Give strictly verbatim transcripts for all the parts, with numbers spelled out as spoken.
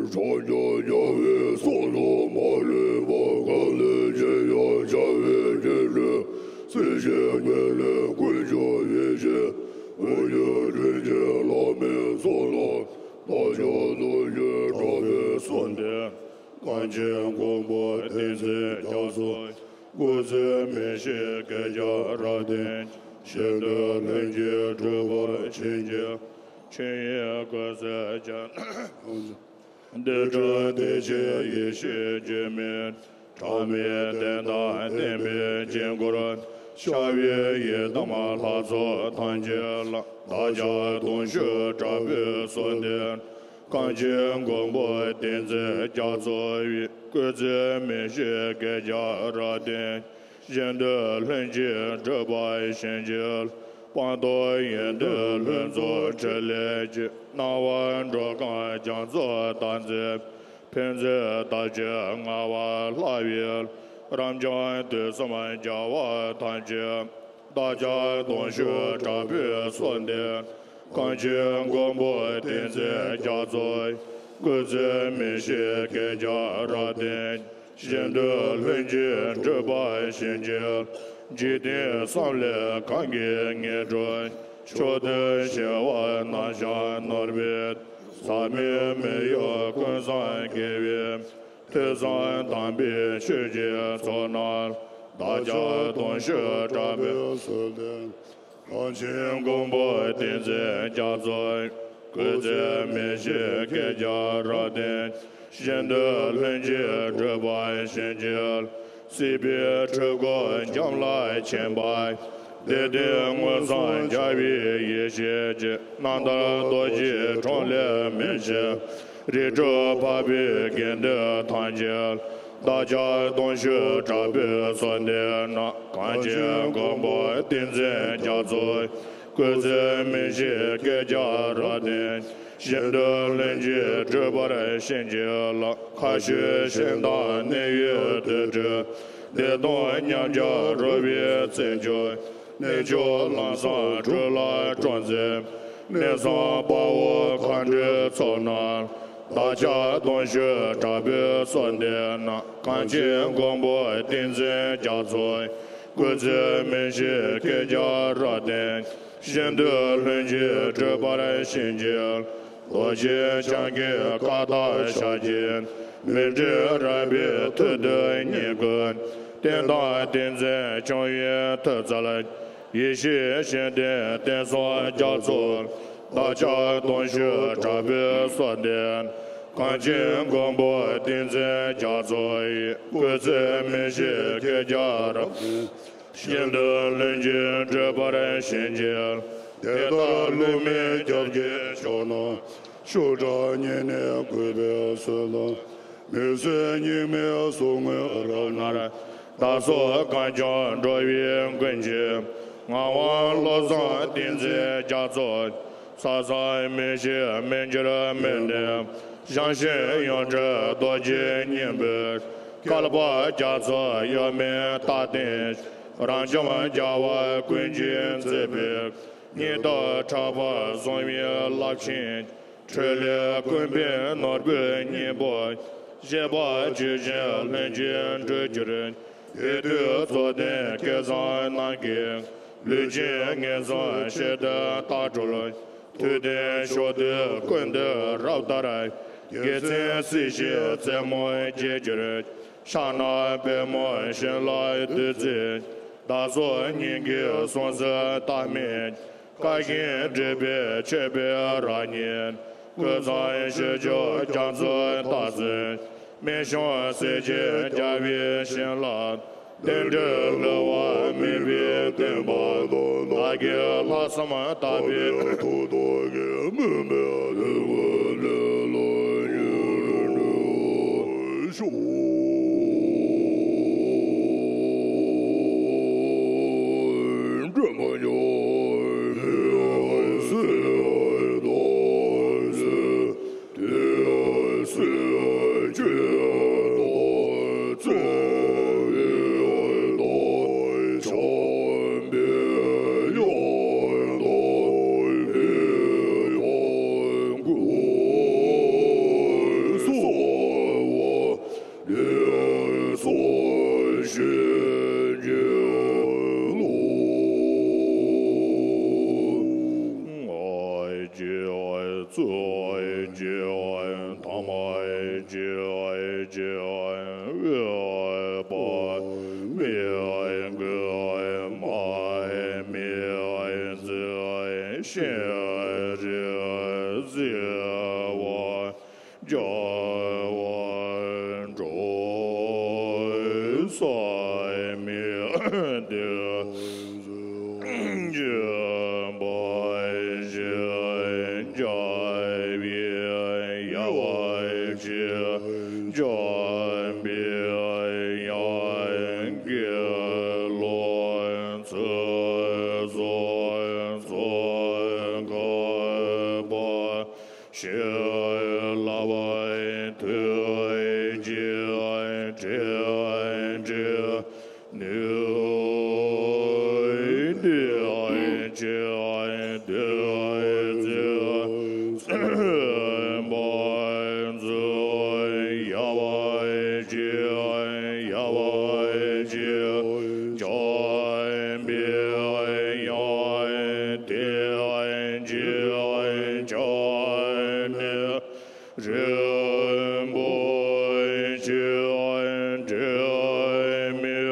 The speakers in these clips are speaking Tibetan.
སངས་རྒྱས་བྱ་བའི་སྲོག་ལ་མ་ལུས་པ། གང་ལས་ཀྱང་བྱ་བའི་སྒྲ་སྒྲོགས། སྲིད་ཞིའི་ངོས་ལས་ཀུན་ཀྱང་ཡེ་ཤེས་འོད་ཀྱི་སྤྲིན་གྱིས་བརླབས་པའི་ཚོགས་ལ། བདག་ཅག་དུང་ཕྱུར་དྲག་པོས་གསོལ་འདེབས། གངས་ཅན་མགོན་པོ་བསྟན་འཛིན་རྒྱ་མཚོ། སྐུ་ཚེ་མི་ཤིགས་བསྐལ་བརྒྱར་བརྟན། གཞན་དོན་ལྷུན་གྱིས་གྲུབ་པར་བྱིན་གྱིས། ཆོས་དབྱིངས་སྐུ་ཚེ་ཅན། རྡུལ་ཕྲ་བདེ་ཆེན་ཡེ་ཤེས་སྒྱུ་མའི། གྲངས་མེད་བསྟན་དང་བསྟན་པའི་དཀྱིལ་འཁོར། ཤར་བའི་ཡི་དམ་ལྷ་ཚོགས་ཐམས་ཅད་ལ། བདག་ཅག་དུང་ཕྱུར་དྲག་པོས་གསོལ་འདེབས། གངས་ཅན་མགོན་པོ་བསྟན་འཛིན་རྒྱ་མཚོ་ཡི། སྐུ་ཚེ་མི་ཤིགས་བསྐལ་བརྒྱར་བརྟན། གཞན་དོན་ལྷུན་གྱིས་གྲུབ་པར་བྱིན་གྱིས། སྤངས་རྟོགས་ཡོན་ཏན་ལྷུན་རྫོགས་ཕྲིན་ལས་ཀྱི། སྣང་བ་འགྲོ་གང་རྒྱ་མཚོ་དང་མཛད། ཕན་མཛད་བདག་ཅག་ངལ་བ་ལྷ་བའི། རབ་འབྱམས་དུས་གསུམ་རྒྱལ་བ་ཐམས་ཅད། བདག་ཅག་དུང་ཕྱུར་དྲག་པོས་གསོལ་འདེབས། གངས་ཅན་མགོན་པོ་བསྟན་འཛིན་རྒྱ་མཚོ། སྐུ་ཚེ་མི་ཤིགས་བསྐལ་བརྒྱར་བརྟན། གཞན་དོན་ལྷུན་གྱིས་གྲུབ་པར་བྱིན་གྱིས། འཇིག་རྟེན་གསུམ་ལས་གང་གིས་ངེས་འགྲུབ། མཆོག་ཏུ་ཞི་བ་རྣམ་གཞག་ནོར་བུའི། ཟག་མེད་མི་གཡོ་ཀུན་བཟང་དགེ་བའི། ཐོས་བསམ་དམ་པའི་ཆོས་ཀྱི་ཚོགས་རྣམས། བདག་ཅག་དུང་ཕྱུར་དྲག་པོས་གསོལ་འདེབས། གངས་ཅན་མགོན་པོ་བསྟན་འཛིན་རྒྱ་མཚོ། སྐུ་ཚེ་མི་ཤིགས་བསྐལ་བརྒྱར་རབ་བརྟན། གཞན་དོན་ལྷུན་གྱིས་གྲུབ་པར་བྱིན་གྱིས། སྲིད་པའི་འཁྲུལ་འཁོར་འཇོམས་ལ་མཁྱེན་པ། བདེ་སྟོང་མངོན་སུམ་རྒྱལ་བའི་ཡེ་ཤེས་ཀྱི། རྣམ་ཐར་རྡོ་རྗེའི་འཕྲིན་ལས་མི་ཕྱེད། རིགས་དྲུག་འཕགས་པའི་དགེ་འདུན་ཐམས་ཅད། བདག་ཅག་གདུང་ཤུགས་དྲག་པོས་གསོལ་འདེབས་ན། གངས་ཅན་མགོན་པོ་བསྟན་འཛིན་རྒྱ་མཚོ། སྐུ་ཚེ་མི་ཤིགས་བསྐལ་བརྒྱར་རབ་བརྟན། གཞན་དོན་ལྷུན་གྱིས་གྲུབ་པར་བྱིན་གྱིས་རློབས། མཁའ་སྤྱོད་གཤེན་དང་གནས་ཡུལ་དུར་ཁྲོད། བདེ་སྟོང་ཉམས་ཆག་རོལ་པའི་རྩེ་མཆོག། གནས་མཆོག་ལམ་བཟང་གྲུབ་ལ་སྤྲོ་མཛད། གནས་བཟང་དཔའ་བོ་མཁའ་འགྲོའི་ཚོགས་རྣམས། བདག་ཅག་གདུང་ཤུགས་དྲག་པོས་གསོལ་འདེབས་ན། གངས་ཅན་མགོན་པོ་བསྟན་འཛིན་རྒྱ་མཚོ། སྐུ་ཚེ་མི་ཤིགས་བསྐལ་བརྒྱར་རབ་བརྟན། གཞན་དོན་ལྷུན་གྱིས་གྲུབ་པར་བྱིན་གྱིས། རྡོ་རྗེ་འཆང་གི་བཀའ་དང་ཞལ་གྱིས། མི་འབྲལ་རབ་པའི་མཐུ་སྟོབས་ཉིད་ཀུན། བསྟན་དང་བསྟན་འཛིན་སྐྱོང་བའི་མཐུ་རྩལ། ཡེ་ཤེས་བཞི་ལྡན་བསྟན་སྲུང་རྒྱ་མཚོ། བདག་ཅག་གདུང་ཤུགས་དྲག་པོས་གསོལ་འདེབས། གངས་ཅན་མགོན་པོ་བསྟན་འཛིན་རྒྱ་མཚོ་ཡི། སྐུ་ཚེ་མི་ཤིགས་བསྐལ་བརྒྱར། གཞན་དོན་ལྷུན་གྱིས་གྲུབ་པར་བྱིན་གྱིས། དེ་ལྟར་བསླུ་མེད་རྒྱབ་ཀྱི་ཕྱོགས་རྣམས། ཤུགས་དྲག་ཉེ་གནས་གུས་པས་གསོལ་ལོ། མི་བཟོད་སྙིགས་མའི་ཟུག་རྔུ་རབ་མནར། བདག་སོགས་གངས་ལྗོངས་འགྲོ་བའི་མགོན་གྱི། ངག་དབང་བློ་བཟང་བསྟན་འཛིན་རྒྱ་མཚོ། ས་མཚམས་མི་ཤེས་མི་འགྱུར་མི་འདྲེན། བྱང་ཆུབ་ཡོངས་གྲོལ་རྡོ་རྗེ་སྙིང་པོའི། བསྐལ་པ་རྒྱ་མཚོ་གཡོ་མེད་རྟག་བརྟན། རབ་འབྱམས་རྒྱལ་བ་ཀུན་གྱིས་མཛེས་པའི། སྙིང་སྟོབས་དྲག་པོ་བཟུང་བའི་རླབས་ཆེན། འཕྲིན་ལས་ཀུན་ཕན་ནོར་བུའི་སྙིང་པོ། བཞད་པ་ཆོས་ཀྱི་ལྷུན་གྱིས་གྲུབ་གྱུར། དེ་དུས་རྫོགས་ལྡན་སྐལ་བཟང་རྣམས་ཀྱིས། ལུས་ཅན་ངན་སོང་ཕྱིར་དུ་བཏང་གྲོལ། ཐུབ་བསྟན་ཕྱོགས་དུས་ཀུན་ཏུ་རབ་དར། རྒྱལ་མཚན་སྲིད་ཞིའི་རྩེ་མོར་རྒྱས་གྱུར། ཕྱག་ན་པདྨོ་བྱིན་རླབས་བདུད་རྩིའི། བདག་སོགས་སྙིང་གའི་སྲོག་རྩར་བཏབ་མིན། བཀའ་བཞིན་སྒྲུབ་པའི་མཆོད་པའི་རང་བཞིན། ཀུན་བཟང་ཞི་ཁྱོད་རྒྱ་མཚོའི་རྟགས་མཚན། སྨན་གཞུང་གསེར་གྱི་རྒྱལ་བའི་བྱིན་རླབས། བསྟན་འགྲོའི་བསླུ་བ་མེད་པའི་བསྟན་པ་དང་། བདག་གི་ལྷག་བསམ་དག་པའི་ཐུགས་རྟོག་གིས། མུན་པའི་ལུས་འཁོར་ལས་ལ་ཉེར་འགྲོ་ཤོག། ལས་སུ་ཞིག་གི་ལོ། ལྔ་བཅུ་ཙམ་ཅིག་ཐ་མ་ཅིག་ཅིག་འོད་དཔག་མེད་ཀྱི་མར་མེ་མཛད་ཤིང་རིས་བརྩེགས་པ། རྒྱལ་བ་འགྲོ་བའི་སྲོག་མེད་དེ། འཇིགས་པ་ཞི་རྒྱལ་བའི་ཡལ་ག་ཅན། འཇམ་པའི་དབྱངས་ཀྱིས་ལོངས་སྤྱོད་སོགས་ཚོགས་བསྐོར་བ། ཞི་ལ་བ་ཐུགས་རྗེ་དྲན་དྲན་ནུས་ལྡན་ཅིག་བདུད་རྩི་མཚོན་པ་མཛོད། ཡལ་བ་ཅན་ཡལ་བ་ཅན། འཇམ་པའི་དབྱངས་དེ་ཅིག་ཀྱང་ནི། རིན་པོ་ཆེ་དྲི་མེད་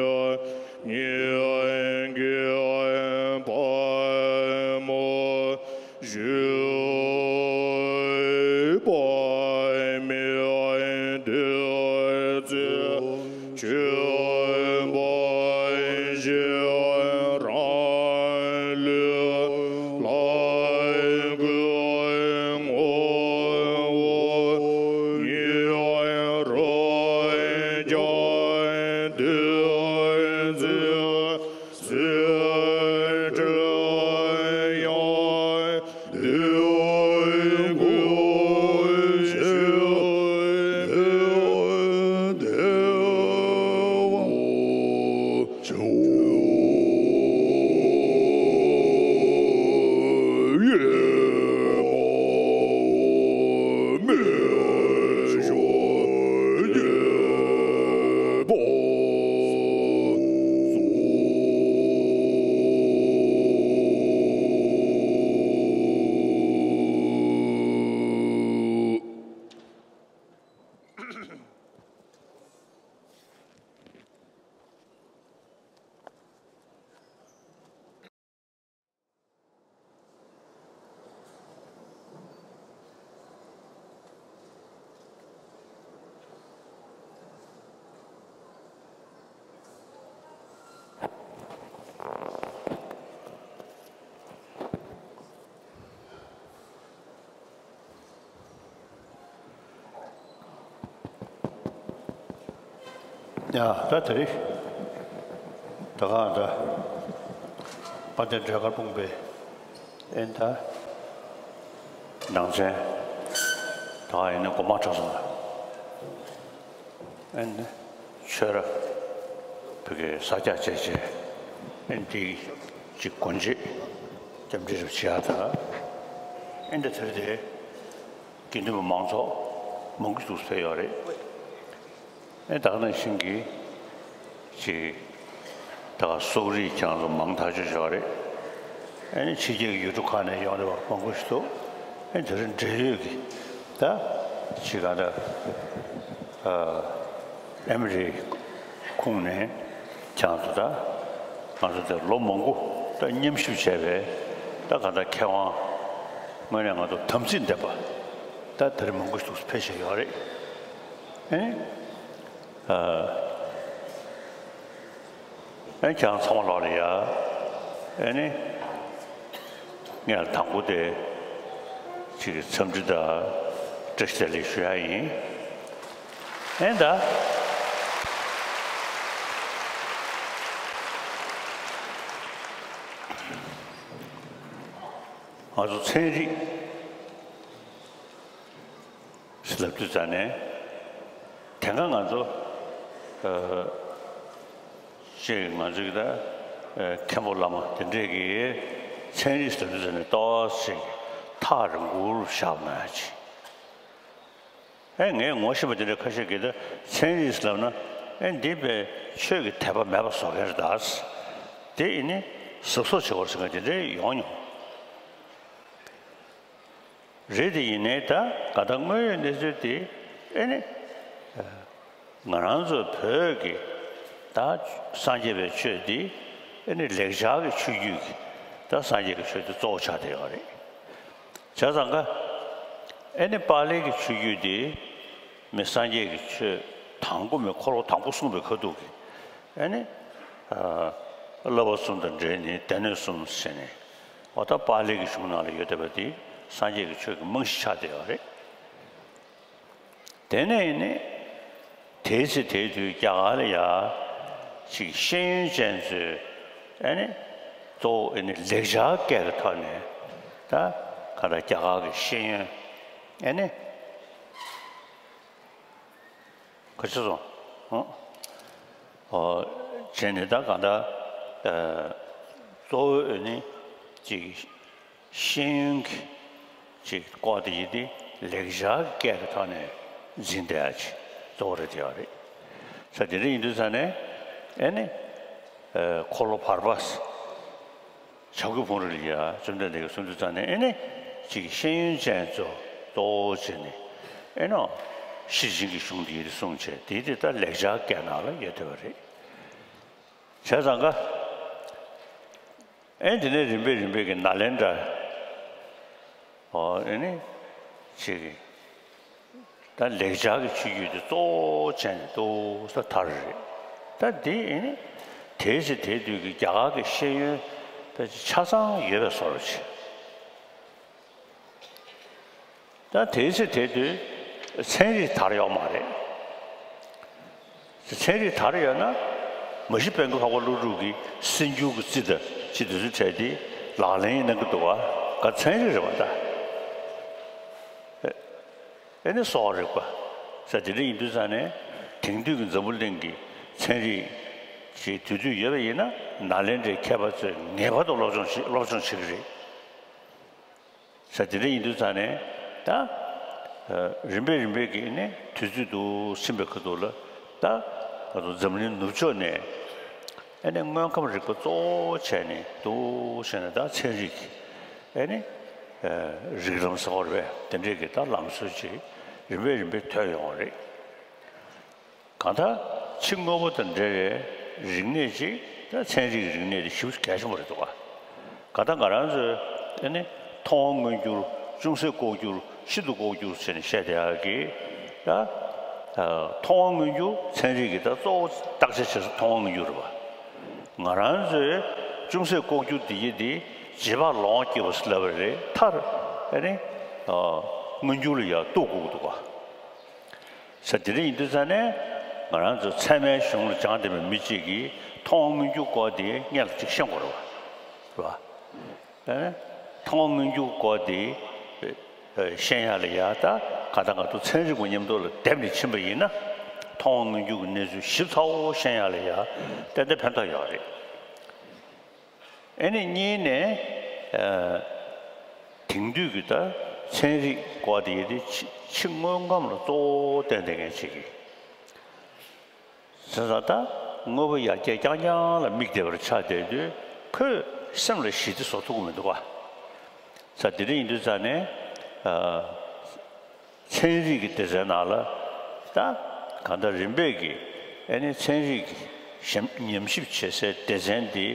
སྙིང་གི་བ། ཞུས་པ་མི་འདོད་ཚེ། ཆོས་པ་ཞེས་རང་ལུས་ལ་གུས་ངོ་བོ་ཉིད་རང་ཀྱང་འདོད་ཚེ། སྲིད་པའི་ཡང་འདོད་དགུ་ཆོས་འདོད་དེ་བ་ཆོས་ཡེ་མ་མེད་ཤོ་ཡེ་པ། ཡ། ད་དེ་རིང་ད་ག་ད་དཔལ་ལྡན་འབྲས་དཀར་སྤུངས་པའི་ཨེ་ད་ནང་ཚན་ད་ག་ཡིན་ན་འགོ་མ་ཚུགས་སོང་ལ། ཨེ་ནི་ཆོས་ར་བོད་ཀྱི་ས་སྐྱ་བྱས་བྱས་ཨེ་འདི་གཅིག་སྒོ་འབྱེད་སྐྱབས་འགྲེལ་རུ་བྱེད་ཡག་ད་ཨེ་འདི་དེར་དེ་དགེ་འདུན་པ་མང་ཚོགས་མང་པོ་ཞིག་ཕེབས་ཡོད་རེད། ཨེ་ད་ག་ནང་བཞིན་གྱི་ཅིག་ད་ག་སོག་རིགས་ཀྱང་ཚོ་མང་ཐག་ཆོད་ཡོད་རེད། ཨེ་ནི་ཕྱི་རྒྱལ་གྱི་ཡུལ་གྲུ་ཁག་ནས་ཡོང་བསྡད་པ་མང་པོ་ཞིག་འདུག་ཨེ་དེ་རིང་འབྲེལ་ཡོད་ཀྱི་ད་ཅིག་ག་ད་ཨ་ཨེ་མི་རི་ཁོངས་ནས་ཀྱང་ཚོ་ད་ང་ཚོ་དེ་ལོ་མང་པོ་ད་མཉམ་ཞུགས་བྱས་པའི་ད་ག་ད་མཁས་དབང་དངོས་གནས་ང་ཚོ་དམ་ཚིག་ལྡན་པ་ད་དེ་རིང་མང་པོ་ཞིག་ཕེབས་བཞིན་ཡོད་རེད། ཨེ་ནི་ཨ། ཨེ་ཁྱེད་རང་ཚང་མ་ལོག་ལ་ཡ། ཨེ་ནི། ངས་དང་པོ་དེ་ཅིག་འཚམས་འདྲི་དང་བཀྲ་ཤིས་བདེ་ལེགས་ཞུ་ཡ་ཡིན། ཨེ་ད། ང་ཚོ་ཚན་རིག་ལབ་དུས་ཙ་ནས་དེ་སྔ་ང་ཚོ་ཨ་ཅིག་ང་ཚོ་གི་ད་ཨ་མཁན་པོ་བླ་མ་དེ་འདྲས་ཀྱི་ཚན་རིག་ལབ་དུས་ཙ་ནས་ཏོག་ཙམ་ཐག་རིང་པོར་བཞག་ན་ཡ་ཅིག་ཨེ་ངས་ངོ་ཤེས་པ་དེ་འདྲས་ཁ་ཤས་ཀྱིས་ད་ཚན་རིག་ལབ་ན་ཨེ་འདི་པའི་ཆོས་ཀྱི་དད་པ་མེད་པ་བཟོ་མཁན་རེད་ད། དེ་ཡིན་ནི་གཟབ་གཟབ་བྱེད་དགོས་ཟེར་མཁན་དེ་འདྲས་ཡོང་མྱོང་། རེད་དེ་ཡིན་ནའི་ད་ག་ད་དངོས་ཡོད་གནས་ཚུལ་དེ་ཨེ་ནི་ང་རང་ཚོ་བོད་ཀྱི་ད་སངས་རྒྱས་པའི་ཆོས་འདི་ཨེ་ནི་ལེགས་སྦྱར་གྱི་ཆོས་བརྒྱུད་ཀྱི་ད་སངས་རྒྱས་ཀྱི་ཆོས་འདི་གཙོ་བོ་ཆགས་བསྡད་ཡོད་རེད། བྱས་ཙང་ཀ་ཨེ་ནི་པཱ་ལིའི་གི་ཆོས་བརྒྱུད་འདི་མི་སངས་རྒྱས་ཀྱི་ཆོས་དང་པོ་མི་འཁོར་ལོ་དང་པོ་གསུངས་པའི་ཁ་ཐུག་གི་ཨེ་ནི་ཨ་བསླབ་པ་གསུམ་དང་འབྲེལ་ནས་སྡེ་སྣོད་གསུམ་ཟེར་ནས་འོ་ད་པཱ་ལི་གི་གཞུང་ནང་ལ་ཡོད་བསྡད་པ་དེ་སངས་རྒྱས་ཀྱི་ཆོས་ཀྱི་རྨང་གཞི་ཆགས་བསྡད་ཡོད་རེད། དེ་ནས་ནི་དེའི་ཚེ་དེའི་དུས་རྒྱ་གར་ལ་ཡ་ཅིག་ཤེས་ཡོན་ཅན་ཚོས་ཨེ་ནི་གཙོ་བོ་ཨེ་ནི་ལེགས་སྦྱར་སྐད་ཀྱི་ཐོག་ནས་ད་ག་ད་རྒྱ་གར་གྱི་ཤེས་ཡོན་ཨེ་ནི། ག་ཅི་སོང་། ཨོ། བྱས་ནས་ད་གང་ལྟར་ཨ་གཙོ་བོ་ནི་ཅིག་ཤེས་ཡོན་གྱི་ཅིག་སྐོར་དེ་ཡིན་ཏེ་ལེགས་སྦྱར་སྐད་ཀྱི་ཐོག་ནས་འཛིན་བསྡད་ཡ་ཅིག་གཙོ་བོ་རེད་བསྡད་ཡོད་རེད། ས་དེ་འདྲ་ཡིན་དུས་ས་ནས་ཨེ་ནི་ཨ་འཁོར་ལོ་བར་པ། བྱ་རྒོད་ཕུང་རི་ལ་ཡ་བཅོམ་ལྡན་འདས་ཀྱིས་གསུངས་དུས་ཙང་ནས་ཨེ་ནི་ཅིག་ཤེས་ཡོན་ཅན་ཚོ་གཙོ་བོ་བྱས་ནས་ཨེ་ནོ་ཤེར་ཕྱིན་གྱི་གཞུང་འདི་ཡིན་གསུངས་བྱས་དེ་དེ་ལྟར་ལེགས་སྦྱར་སྐད་ནང་ལ་ཡོད་བསྡད་པ་རེད། བྱས་ཙང་ཀ་ཨེ་འདི་ནས་རིམ་པས་རིམ་པས་ཀྱི་ནཱ་ལེནྡྲ་ ཨ་ནི་ཅིག་ད་ལེགས་སྦྱར་གྱི་ཆོས་བརྒྱུད་དེ་གཙོ་བོ་བྱས་ནས་ཏོག་ཙམ་དར་རེད། ད་འདི་ཨ་ནི་དེའི་ཚེ་དེ་དུས་ཀྱི་རྒྱ་གར་གྱི་ཤེས་ཡོན་དཔེ་ཆ་ཆ་ཚང་ཡོད་པའི་བཟོ་འདྲ་ཅིག་ད་དེའི་ཚེ་དེ་དུས་ཚན་རིག་དར་ཡོད་མ་རེད། ཚན་རིག་དར་ཡོད་ན་མ་གཞི་དཔལ་མགོན་འཕགས་པ་ཀླུ་སྒྲུབ་ཀྱི་སྲིད་འགྱུར་གྱི་རྩིས་དང་ཅི་དེ་ཚོའི་གྲས་དེ་ལག་ལེན་གནང་གི་འདུག་ག་ག་ཚན་རིག་རེད་པ་ད། ཨེ་ནི་སོག་རིག་པ་ས་དེ་འདྲ་ཡིན་དུས་ཙང་ནས་དེང་དུས་ཀྱི་འཛམ་བུ་གླིང་གི་ཚན་རིག་ཅིག་དུས་དུས་ཡོད་པ་ཡིན་ན་ནཱ་ལེནྡྲའི་མཁས་པ་ཚོས་ངེས་པར་དུ་སློབ་སྦྱོང་བྱེད་སློབ་སྦྱོང་བྱེད་ཀྱི་རེད། ས་དེ་འདྲ་ཡིན་དུས་ཙང་ནས་ད་རིམ་པས་རིམ་པས་ཀྱིས་ནི་དུས་ཚོད་དུ་ཕྱིན་པའི་ཁ་ཐུག་ལ་ད་ང་ཚོ་འཛམ་གླིང་ནུབ་ཕྱོགས་ནས་ཨེ་ནི་དངོས་ཁམས་རིག་པ་གཙོ་བོ་བྱས་ནས་འདུག་ཟེར་ནས་ད་ཚན་རིག་གི་ཨེ་ནི་རིགས་ལམ་ཟེར་བ་རེད་པས། དེ་འདྲས་ཀྱི་ད་ལམ་སྲོལ་ཅིག་རིམ་པས་རིམ་པས་ཐོན་ཡོང་བ་རེད། གང་ལྟར་ཕྱི་དངོས་པོ་དང་འབྲེལ་བའི་རིག་གནས་ཅིག་ད་ཚན་རིག་གི་རིག་གནས་དེ་ཞེ་པོ་གལ་ཆེན་པོ་རེད་འདུག་ག་གང་ལྟར་ང་རང་ཚོས་ཨ་ནི་མཐོང་བ་མངོན་གྱུར་ཅུང་ཟད་ལྐོག་གྱུར་ཤིན་ཏུ་ལྐོག་གྱུར་ཟེར་ནས་བཤད་བསྡད་ཡག་གི་ད་མཐོང་བ་མངོན་གྱུར་ཚན་རིག་གི་ད་གཙོ་བོ་བརྟག་དཔྱད་བྱེད་ས་མཐོང་བ་མངོན་གྱུར་རེད་པ། ང་རང་ཚོས་ཅུང་ཟད་ལྐོག་གྱུར་དེ་ཡི་དེ་རྗེས་དཔག་ལོང་བ་སྐྱེ་བ་ཟེར་ལབ་པ་རེད། མཐར་ཨ་ནི་མངོན་གྱུར་ལ་ཡང་གཏུག་དགོས་ཀྱི་འདུག་ག་ས་དེ་འདྲ་ཡིན་དུས་ཙང་ནས་ང་རང་ཚོ་ཚད་མའི་གཞུང་ལ་སྦྱངས་བསྡད་པའི་མི་གཅིག་གིས་མཐོང་བ་མངོན་གྱུར་སྐོར་དེ་སྔོན་ལ་ཅིག་ཤེས་དགོས་རེད་པ། རེད་པ། ཨེ། མཐོང་བ་མངོན་གྱུར་སྐོར་དེ་ཨེ་ཤེས་ཡག་ལ་ཡ་ད་ག་ད་ག་དུ་ཚན་རིག་པ་མཉམ་དུ་ལ་བསྡེབས་ནས་ཕྱིན་པ་ཡིན་ན་མཐོང་བ་མངོན་གྱུར་གྱི་གནས་ཚུལ་ཞིབ་ཚགས་པོ་ཤེས་ཡག་ལ་ཡ་ཏན་ཏན་ཕན་ཐོགས་ཡོད་རེད། ཨེ་ནི་གཉིས་ནས་ཨ་དེང་དུས་ཀྱི་ད་ཚན་རིག་སྐོར་དེ་ཡི་དེ་ཕྱི་ཕྱི་དངོས་ཁམས་ལ་གཙོ་བོ་བརྟེན་བསྡད་མཁན་ཅིག་གིས་ཟེར་ས་ད་དངོས་པོ་ཡར་རྒྱས་རྐྱང་རྐྱང་ལ་དམིགས་བསྡད་པར་ཆགས་བསྡད་དུས་ཁོས་སེམས་ལ་ཞི་བདེ་བཟོ་ཐུབ་ཀྱི་མི་འདུག་ག་ས་དེ་འདྲ་ཡིན་དུས་ཙང་ནས་ཨ། ཚན་རིག་གི་སྡེ་ཚན་ནང་ལ་ད་གང་ལྟར་རིམ་པས་ཀྱིས་ཨ་ནི་ཚན་རིག་གི་ཞིབ་ཉམས་ཞིབ་བྱེད་སའི་སྡེ་ཚན་འདི་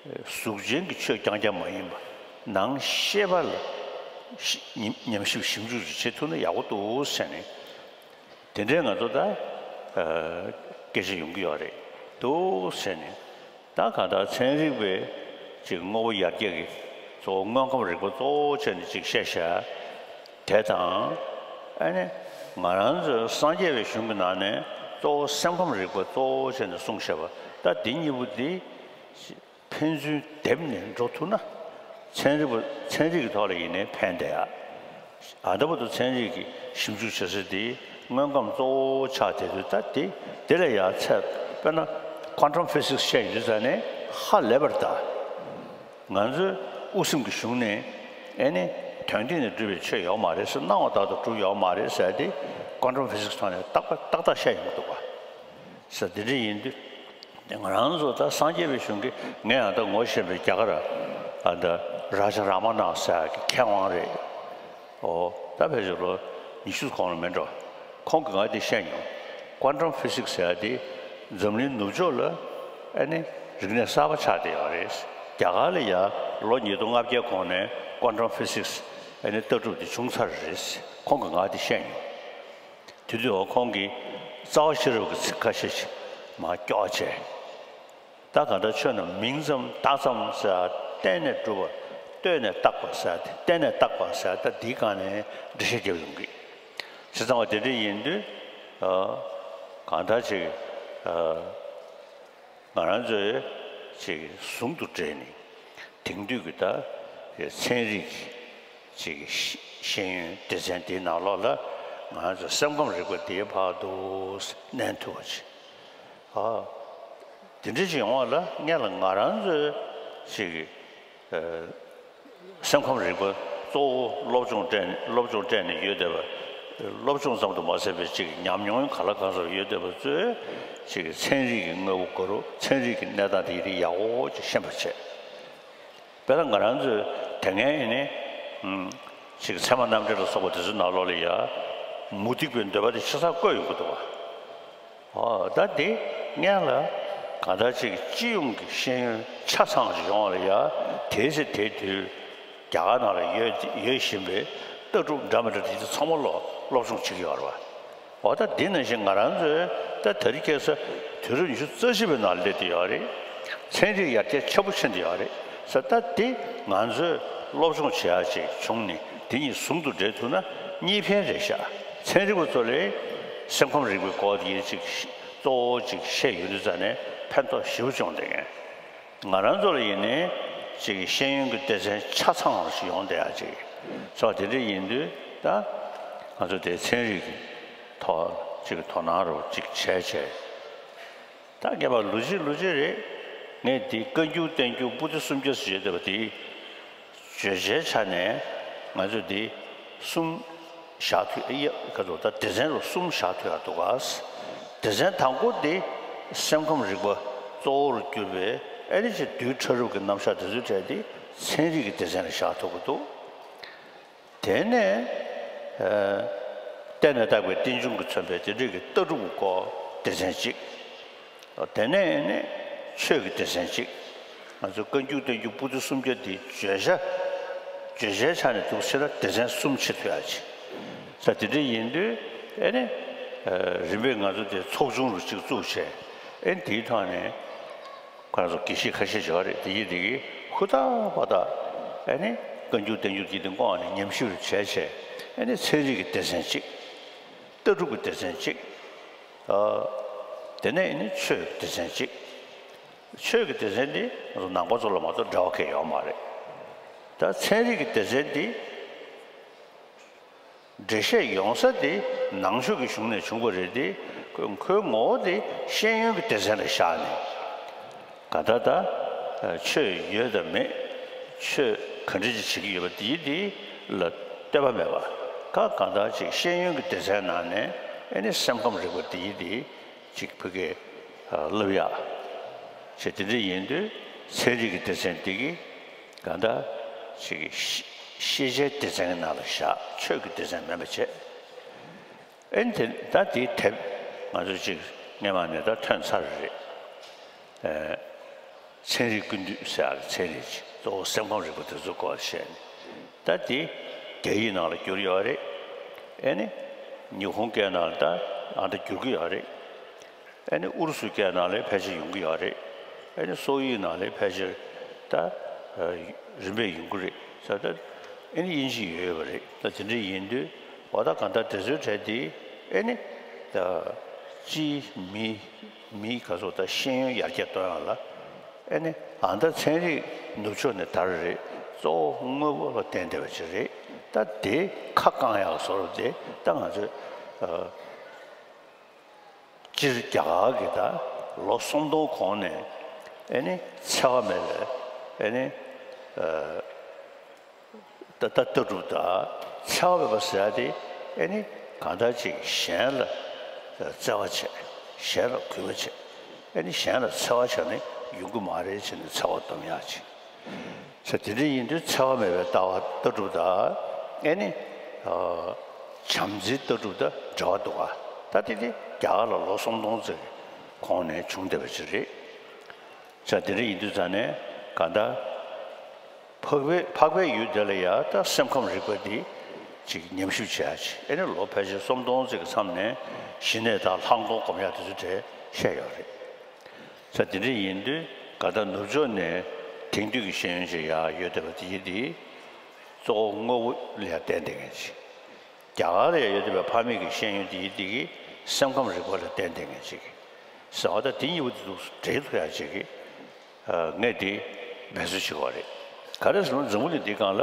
གཟུགས་ཅན་གྱི་ཆོས་རྐྱང་རྐྱང་མ་ཡིན་པ་ནང་ཤེས་པ་ལ་ཤི་ཉམས་ཉམས་ཞིབ་ཞིབ་འཇུག་ཅིག་བྱེད་ཐུབ་ན་ཡག་པོ་འདུག་ཟེར་ནས་དེ་འདྲའི་ང་ཚོ་ད་ཨ་སྐད་ཆ་ཡོང་གི་ཡོད་རེད་འདུག་ཟེར་ནས། ད་གང་ལྟར་ཚན་རིག་པས་ཅིག་དངོས་པོ་ཡར་རྒྱས་ཀྱི་གཙོ་བོ་དངོས་ཁམས་རིག་པ་གཙོ་བོ་བྱས་ནས་ཅིག་བཤད་བཞག་དེ་དང་། ཨ་ནི་ང་རང་ཚོའི་སངས་རྒྱས་པའི་གཞུང་གི་ནང་ནས་གཙོ་བོ་སེམས་ཁམས་རིག་པ་གཙོ་བོ་བྱས་ནས་གསུངས་བཞག་པ་ད་འདི་གཉིས་པོ་འདི་ཕན་ཚུན་བསྡེབས་ནས་འགྲོ་ཐུབ་ན་ཚན་རིག་པ་ཚན་རིག་གི་ཐོག་ལ་ཡིན་ནའི་ཕན་བསྡད་ཡ། ཨ་ད་བར་དུ་ཚན་རིག་གི་ཞིབ་འཇུག་བྱེད་ས་དེ་དངོས་ཁམས་གཙོ་བོ་ཆགས་བསྡད་དུས་ད་དེ་དེ་ལ་ཡང་ཚད་དཔེར་ན་quantum physics་བཤད་ཡོད་ཙང་ནས་ཧ་ལས་པར་གདའ། ང་ཚོའི་དབུ་སེམས་ཀྱི་གཞུང་ནས་ཨེ་ནི་དོན་སྟེང་ནས་གྲུབ་པའི་ཆོས་ཡོད་མ་རེད་ཟེར། སྣང་བ་ལྟར་དུ་གྲུབ་ཡོད་མ་རེད་ཟེར་ཏེ་quantum physics་ཐོག་ནས་ཏག་ཏག་ཏག་ཏག་བཤད་ཡོང་གི་འདུག་པ། ས་དེ་འདྲ་ཡིན་དུས་ང་རང་ཚོ་ད་སངས་རྒྱས་པའི་གཞུང་གི་ངས་ཨ་ད་ངོ་ཤེས་པའི་རྒྱ་གར་ཨ་ད་རཱ་ཇ་རཱ་མ་ན་ཟེར་གི་མཁས་དབང་རེད། ཨོ་ད་ཕལ་ཆེར་ལོ་ཉི་ཤུ་གོང་ལ་མེད་འགྲོ། ཁོང་གིས་ང་འདི་བཤད་མྱོང་། quantum physics་ཟེར་ཡ་དེ་འཛམ་གླིང་ནུབ་ཕྱོགས་ལ་ཨ་ནི་རིག་གནས་གསར་པ་ཆགས་བསྡད་ཡོད་རེད། རྒྱ་གར་ལ་ཡ་ལོ་ཉིས་སྟོང་ལྔ་བརྒྱའི་གོང་ནས་quantum physics་ཨ་ནི་ལྟ་གྲུབ་དེ་བྱུང་ཚར་རེད། ཁོང་གིས་ང་འདི་བཤད་མྱོང་། དེ་དུས་འོ་ཁོང་གིས་རྩ་བ་ཤེས་རབ་ཀྱི་ཚིག་ཁ་ཤས་ཤིག་མར་སྐྱོར་བྱས། ད་ག་འདྲ་ཆོས་རྣམས་མིང་ཙམ་བཏགས་ཙམ་ཟེར་བ་བརྟེན་ནས་གྲུབ་པ་ལྟོས་ནས་བཏགས་པ་ཟེར་བ་དེ་བརྟེན་ནས་བཏགས་པ་ཟེར་བ་ད་འདིའི་སྒང་ནས་འགྲེལ་བཤད་རྒྱབ་ཡོང་གི། བྱས་ཙང་བ་དེ་འདྲ་ཡིན་དུས་ཨ་གང་ལྟར་ཅིག་ཨ་ང་རང་ཚོས་ཅིག་ཟུང་དུ་འབྲེལ་ནས་དེང་དུས་ཀྱི་ད་ཚན་རིག་ཅིག་ཤེས་ཤེས་ཡོན་སྡེ་ཚན་དེའི་ནང་ལོགས་ལ་ང་ཚོ་སེམས་ཁམས་རིག་པ་དེའི་བར་དུ་གནས་ཐུབ་པ་ཅིག་ཨ་དེ་འདྲ་ཅིག་ཡོང་བ་ལ་སྔོན་ལ་ང་རང་ཚོས་ཅིག་ཨ་སེམས་ཁམས་རིག་པ་གཙོ་བོ་སློབ་སྦྱོང་སྤྲད་ནས་སློབ་སྦྱོང་སྤྲད་ནས་ཡོད་བསྡད་པ། སློབ་སྦྱོང་ཙམ་དུ་མ་ཟད་པའི་ཅིག་ཉམས་མྱོང་གང་ལ་གང་འཚམ་ཡོད་བསྡད་པ་ཚོས་ཅིག་ཚན་རིག་གི་དངོས་པོ་ག་རུ་ཚན་རིག་གི་གནས་སྟངས་དེ་ཡི་རིགས་ཡག་པོ་ཅིག་ཤེས་པར་བྱས། དཔེར་ན་ང་རང་ཚོས་དེ་སྔའི་ནི་ཨུམ་ཅིག་ཚད་མ་རྣམ་འགྲེལ་ལ་སོགས་པ་དེ་ཚོའི་ནང་ལོགས་ལ་ཡ་མུ་སྟེགས་པའི་འདོད་པ་དེ་ཆ་ཚང་བཀོད་ཡོང་གི་འདུག་བ། ཨོ་ད་དེ་སྔོན་ལ་གང་ལྟར་ཅིག་སྤྱི་ཡོངས་ཀྱི་ཤེས་ཡོན་ཆ་ཚང་ཞིག་ཡོང་བ་ལ་ཡ་དེའི་ཚེ་དེའི་དུས་ རྒྱ་གར་ནང་ལ་ཡོད་ཡོད་བཞིན་པའི་ལྟ་གྲུབ་འདྲ་མི་འདྲ་དེ་ཚོ་ཚང་མ་ལོ་སློབ་སྦྱོང་བྱེད་ཀྱི་ཡོད་རེད་བ། འོ་ད་འདི་ནང་བཞིན་ང་རང་ཚོས་ད་དེ་རིང་ཁ་སང་དུས་རབས་ཉི་ཤུ་རྩ་བཞི་པའི་ནང་སླེབས་བསྡད་ཡོད་རེད། ཚན་རིག་ཡར་རྒྱས་ཆེན་པོ་ཕྱིན་བསྡད་ཡོད་རེད་ཟེར། ད་འདི་ང་ཚོས་སློབ་སྦྱོང་བྱེད་ཡག་ཅིག་བྱུང་ནས་འདི་གཉིས་ཟུང་དུ་འབྲེལ་ཐུབ་ན་གཉིས་ཕན་རེད་ཤག་ཚན་རིག་པ་ཚོ་ལས་སེམས་ཁམས་རིག་པའི་སྐོར་དེ་ཅིག་གཙོ་བོ་ཅིག་བཤད་ཡོང་དུས་ཙང་ནས་ཕན་ཐོགས་ཞེ་པོ་བྱུང་བསྡད་མཁན། ང་རང་ཚོ་ལ་ཡིན་ནའི་ཅིག་ཤེས་ཡོན་གྱི་སྡེ་ཚན་ཆ་ཚང་བ་ཞིག་ཡོང་བསྡད་ཡག་ཅིག་སོགས་དེ་འདྲ་ཡིན་དུས་ད་ང་ཚོ་དེ་ཚན་རིག་གི་ཐོག་ཅིག་དོ་སྣང་རོགས་ཅིག་བྱས་བྱས། ད་ངེས་པར་ལོ་གཅིག་ལོ་གཅིག་རེད། ངས་འདི་བཀའ་འགྱུར་བསྟན་འགྱུར་པོ་ཏི་སུམ་བརྒྱ་ཟེར་བསྡད་པ་དེ་བརྗོད་བྱའི་ཆ་ནས་ང་ཚོ་འདི་གསུམ་བཞག་ཐུབ་ཨེ་ཡ་ག་ཚོད་ད་སྡེ་ཚན་རུ་གསུམ་བཞག་ཐུབ་ཡག་འདུག་ག་སྡེ་ཚན་དང་པོ་དེ་སེམས་ཁམས་རིག་པ་གཙོ་བོར་གྱུར་པའི་ཨེ་ནི་ཅིག་རྡུལ་ཕྲ་རབ་ཀྱི་རྣམ་གཞག་དེ་ཚོའི་གྲས་དེ་ཚན་རིག་གི་སྡེ་ཚན་ལ་བཞག་ཐུབ་ཀྱི་འདུག་དེ་ནས་ཨ་བལྟས་ནས་བཏགས་པའི་རྟེན་འབྱུང་གིས་མཚོན་པའི་དེ་འདྲ་གི་ལྟ་གྲུབ་སྐོར་སྡེ་ཚན་གཅིག་དེ་ནས་ནི་ཆོས་ཀྱི་སྡེ་ཚན་གཅིག་ང་ཚོ་བཀའ་འགྱུར་བསྟན་འགྱུར་པོ་ཏི་སུམ་བརྒྱ་འདི་བརྗོད་བྱ་བརྗོད་བྱའི་ཆ་ནས་འདུག་ཟེར་ན་སྡེ་ཚན་གསུམ་ཕྱེ་ཐུབ་ཡག་ཅིག་ས་དེ་འདྲ་ཡིན་དུས་ཨེ་ནི་ཨ་རིམ་པས་ང་ཚོ་དེ་ཚོགས་ཆུང་རུ་གཅིག་བཙུགས་བྱས་ཨེ་ནི་དེའི་ཐོག་ནས། ཁོ་རང་ཚོ་དགེ་བཤེས་ཁ་ཤས་ཡོད་རེད། དེ་ཡིན་དེ་གི་ཧུར་ཐག་པ་ཐག་ཨེ་ནི་བཀའ་འགྱུར་བསྟན་འགྱུར་གྱི་དེ་སྔོན་ནས་ཉམས་ཞིབ་བྱས་བྱས་ཨེ་ནི་ཚན་རིག་གི་སྡེ་ཚན་གཅིག་ལྟ་གྲུབ་ཀྱི་སྡེ་ཚན་གཅིག་ཨ་དེ་ནས་ཨེ་ནི་ཆོས་ཀྱི་སྡེ་ཚན་གཅིག་ཆོས་ཀྱི་སྡེ་ཚན་འདི་ང་ཚོ་ནང་པ་ཚོ་ལ་མ་གཏོགས་འབྲེལ་བ་གང་ཡང་ཡོད་མ་རེད། ད་ཚན་རིག་གི་སྡེ་ཚན་འདི། འགྲེལ་བཤད་ཡོང་ས་དེ་ནང་ཆོས་ཀྱི་གཞུང་ནས་བྱུང་བ་རེད་དེ། ཁོའི་ངོ་བོ་དེ་ཤེས་ཡོན་གྱི་སྡེ་ཚན་ལ་བཞག་ནས། གང་ལྟར་ད་ཆོས་ཡོད་དམ་མེད། ཆོས་ག་འདྲ་ཅིག་བྱེད་ཀྱི་ཡོད་པ་དེ་དེ་ལ་ལྟོས་པ་མེད་པ། ཁ་གང་ལྟར་ཅིག་ཤེས་ཡོན་གྱི་སྡེ་ཚན་ནང་ནས་ཨེ་ནི་སེམས་ཁམས་རིག་པ་དེ་དེ་ཅིག་ཕ་གིར་བསླབ་ཡག་བྱས། དེ་འདྲ་ཡིན་དུས་ཚན་རིག་གི་སྡེ་ཚན་དེ་གི་གང་ལྟར་ཅིག་ཤེས་བྱའི་སྡེ་ཚན་གྱི་ནང་ལ་བཞག་ཆོས་ཀྱི་སྡེ་ཚན་མིན་པ་བྱས། ཨེ་ནི་དེ་ད་དེའི་དེབ་ང་ཚོ་ཅིག་སྔོན་མ་ནས་ད་ཐོན་ཚར་རེད། ཚན་རིག་ཀུན་བཏུས་ཟེར་ཡག་ཚན་རིག་ཅིག་གཙོ་བོ་སེམས་ཁམས་རིག་པ་དེ་ཚོའི་སྐོར་བཤད་ནས་ད་དེ་རྒྱ་ཡིག་ནང་ལ་བསྒྱུར་ཡོད་རེད། ཨེ་ནི་ཉི་ཧོང་སྐད་ནང་ལ་ད་ཨ་ད་བསྒྱུར་གྱི་ཡོད་རེད། ཨ་ནི་ཨུ་རུ་སུའི་སྐད་ནང་ལ་ཕལ་ཆེར་ཡོང་གི་ཡོད་རེད། ཨ་ནི་སོག་ཡིག་ནང་ལ་ཕལ་ཆེར་ད་རིམ་པས་ཡོང་གི་རེད་ཟེར། ད་ཨ་ནི་དབྱིན་ཇི་ཡོད་ཡོད་པ་རེད། ད་དེ་འདྲ་ཡིན་དུས་འོ་ད་གང་ལྟར་དེ་ཚོའི་གྲས་དེ་ཨ་ནི་ད་སྤྱིའི་མི་མིའི་ག་ཚོད་ད་ཤེས་ཡོན་ཡར་རྒྱས་གཏོང་ཡག་ལ་ཨ་ནི་ཨ་ད་ཚན་རིག་ནུབ་ཕྱོགས་ནས་དར་རེད། གཙོ་བོ་དངོས་པོ་ལ་བརྟེན་བསྡད་པ་ཅིག་རེད། ད་དེ་ཁ་བསྐང་ཡག་བཟོ་འདྲ་དེ་ད་ང་ཚོས་ཨ། སྤྱིར་རྒྱ་གར་གྱི་ད་ལོ་སུམ་སྟོང་གོང་ནས་ཨེ་ནི་འཚེ་བ་མེད་པའི་ཨེ་ནི་ཨ་ད་ལྟ་ལྟ་གྲུབ་ད་འཚེ་བ་མེད་པ་ཟེར་ཡ་དེ་ཨེ་ནི་གང་ལྟར་ཅིག་གཞན་ལ་བརྩེ་བ་བྱས། གཞན་ལ་གུས་པ་བྱས། ཨེ་ནི་གཞན་ལ་འཚེ་བ་བྱས་ནས་ཡོང་གི་མ་རེད་བྱས་ནས་འཚེ་བ་སྡོམ་ཡག་ཅིག་ས་དེ་འདྲ་ཡིན་དུས་འཚེ་བ་མེད་པའི་ལྟ་བ་ལྟ་གྲུབ་དང་ཨེ་ནི་བྱམས་བརྩེའི་ལྟ་གྲུབ་དང་འབྲེལ་བ་འདུག་ག་ད་དེ་དེ་རྒྱ་གར་ལ་ལོ་སུམ་སྟོང་ཙམ་གོང་ནས་བྱུང་བསྡད་པ་ཅིག་རེད། ས་དེ་འདྲ་ཡིན་དུས་ཙང་ནས་གང་ལྟར་འཕགས་པའི་འཕགས་པའི་ཡུལ་དེ་ལ་ཡང་ད་སེམས་ཁམས་རིག་པ་འདི་ཅིག་ཉམས་ཞིབ་བྱེད་ཡ་ཅིག་ཨེ་ནི་ལོ་ཕལ་ཆེར་སུམ་སྟོང་ཙམ་གྱི་མཚམས་ནས་གཞི་ནས་ད་ལྷག་མཐོང་སྒོམ་ཡ་དེ་ཚོ་གྲས་བཤད་ཡོད་རེད། ས་དེ་འདྲ་ཡིན་དུས་ག་ད་ནུབ་ཕྱོགས་ནས་དེང་དུས་ཀྱི་ཤེས་ཡོན་ཅིག་ཡར་ཡོད་བསྡད་པ་དེ་ཡིན་དེ་གཙོ་བོ་དངོས་པོ་ལ་ཡང་བརྟེན་བསྡད་མཁན་ཅིག་རྒྱ་གར་ལ་ཡང་ཡོད་བསྡད་པའི་ཕ་མེས་ཀྱི་ཤེས་ཡོན་དེ་ཡིན་དེ་གི་སེམས་ཁམས་རིག་པ་ལ་བརྟེན་བསྡད་མཁན་ཅིག་ཟེར་བ་ད་དེ་གཉིས་པོ་དེ་ཚོ་འབྲེལ་ཐུབ་ཡ་ཅིག་གི་ངས་དེ་འབད་རྩོལ་བྱེད་དགོས་རེད། ག་རེ་ཟེར་ན་འཛམ་བུ་གླིང་འདིའི་སྒང་ལ་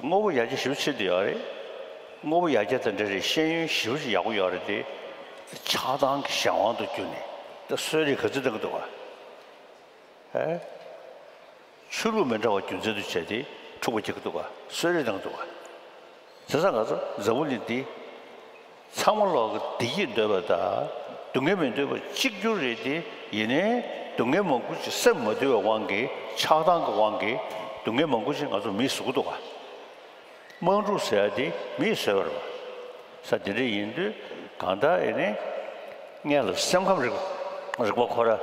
དངོས་པོ་ཡར་རྒྱས་ཞེ་པོ་ཕྱིན་བསྡད་ཡོད་རེད། དངོས་པོ་ཡར་རྒྱས་དང་འབྲེལ་རེད། ཤེས་ཡོན་ཞེ་པོ་ཅིག་ཡག་པོ་ཡོད་རེད་དེ། ཆགས་སྡང་གི་གཞན་དབང་དུ་གྱུར་ནས་ད་གསོད་རེས་ག་ཚོད་གཏང་གི་འདུག་ག་ཨེ། ཆོས་ལུགས་མི་འདྲ་བ་རྒྱུ་མཚན་དུ་བྱས་ཏེ་འཁྲུག་པ་རྒྱག་གི་འདུག་ག་གསོད་རེས་གཏང་གི་འདུག་ག་བྱས་ཙང་ང་ཚོ་འཛམ་བུ་གླིང་འདི་ཚང་མ་ལོག་གི་བདེ་སྐྱིད་འདོད་པ་དང་སྡུག་བསྔལ་མི་འདོད་པ་གཅིག་གྱུར་རེད་དེ། ཡིན་ནའི་སྡུག་བསྔལ་མང་པོ་ཅིག་སེམས་མ་དུལ་བའི་དབང་གིས་ཆགས་སྡང་གི་དབང་གིས་སྡུག་བསྔལ་མང་པོ་ཅིག་ང་ཚོ་མིས་བཟོ་གི་འདུག་ག་དམག་འཁྲུག་ཟེར་ཡ་དེ་མིས་བཟོས་པ་རེད་པ། ས་དེ་འདྲ་ཡིན་དུས་གང་ལྟར་ཨེ་ནི་སྔོན་ལ་སེམས་ཁམས་རིག་རིག་པ་ཁོ་ར་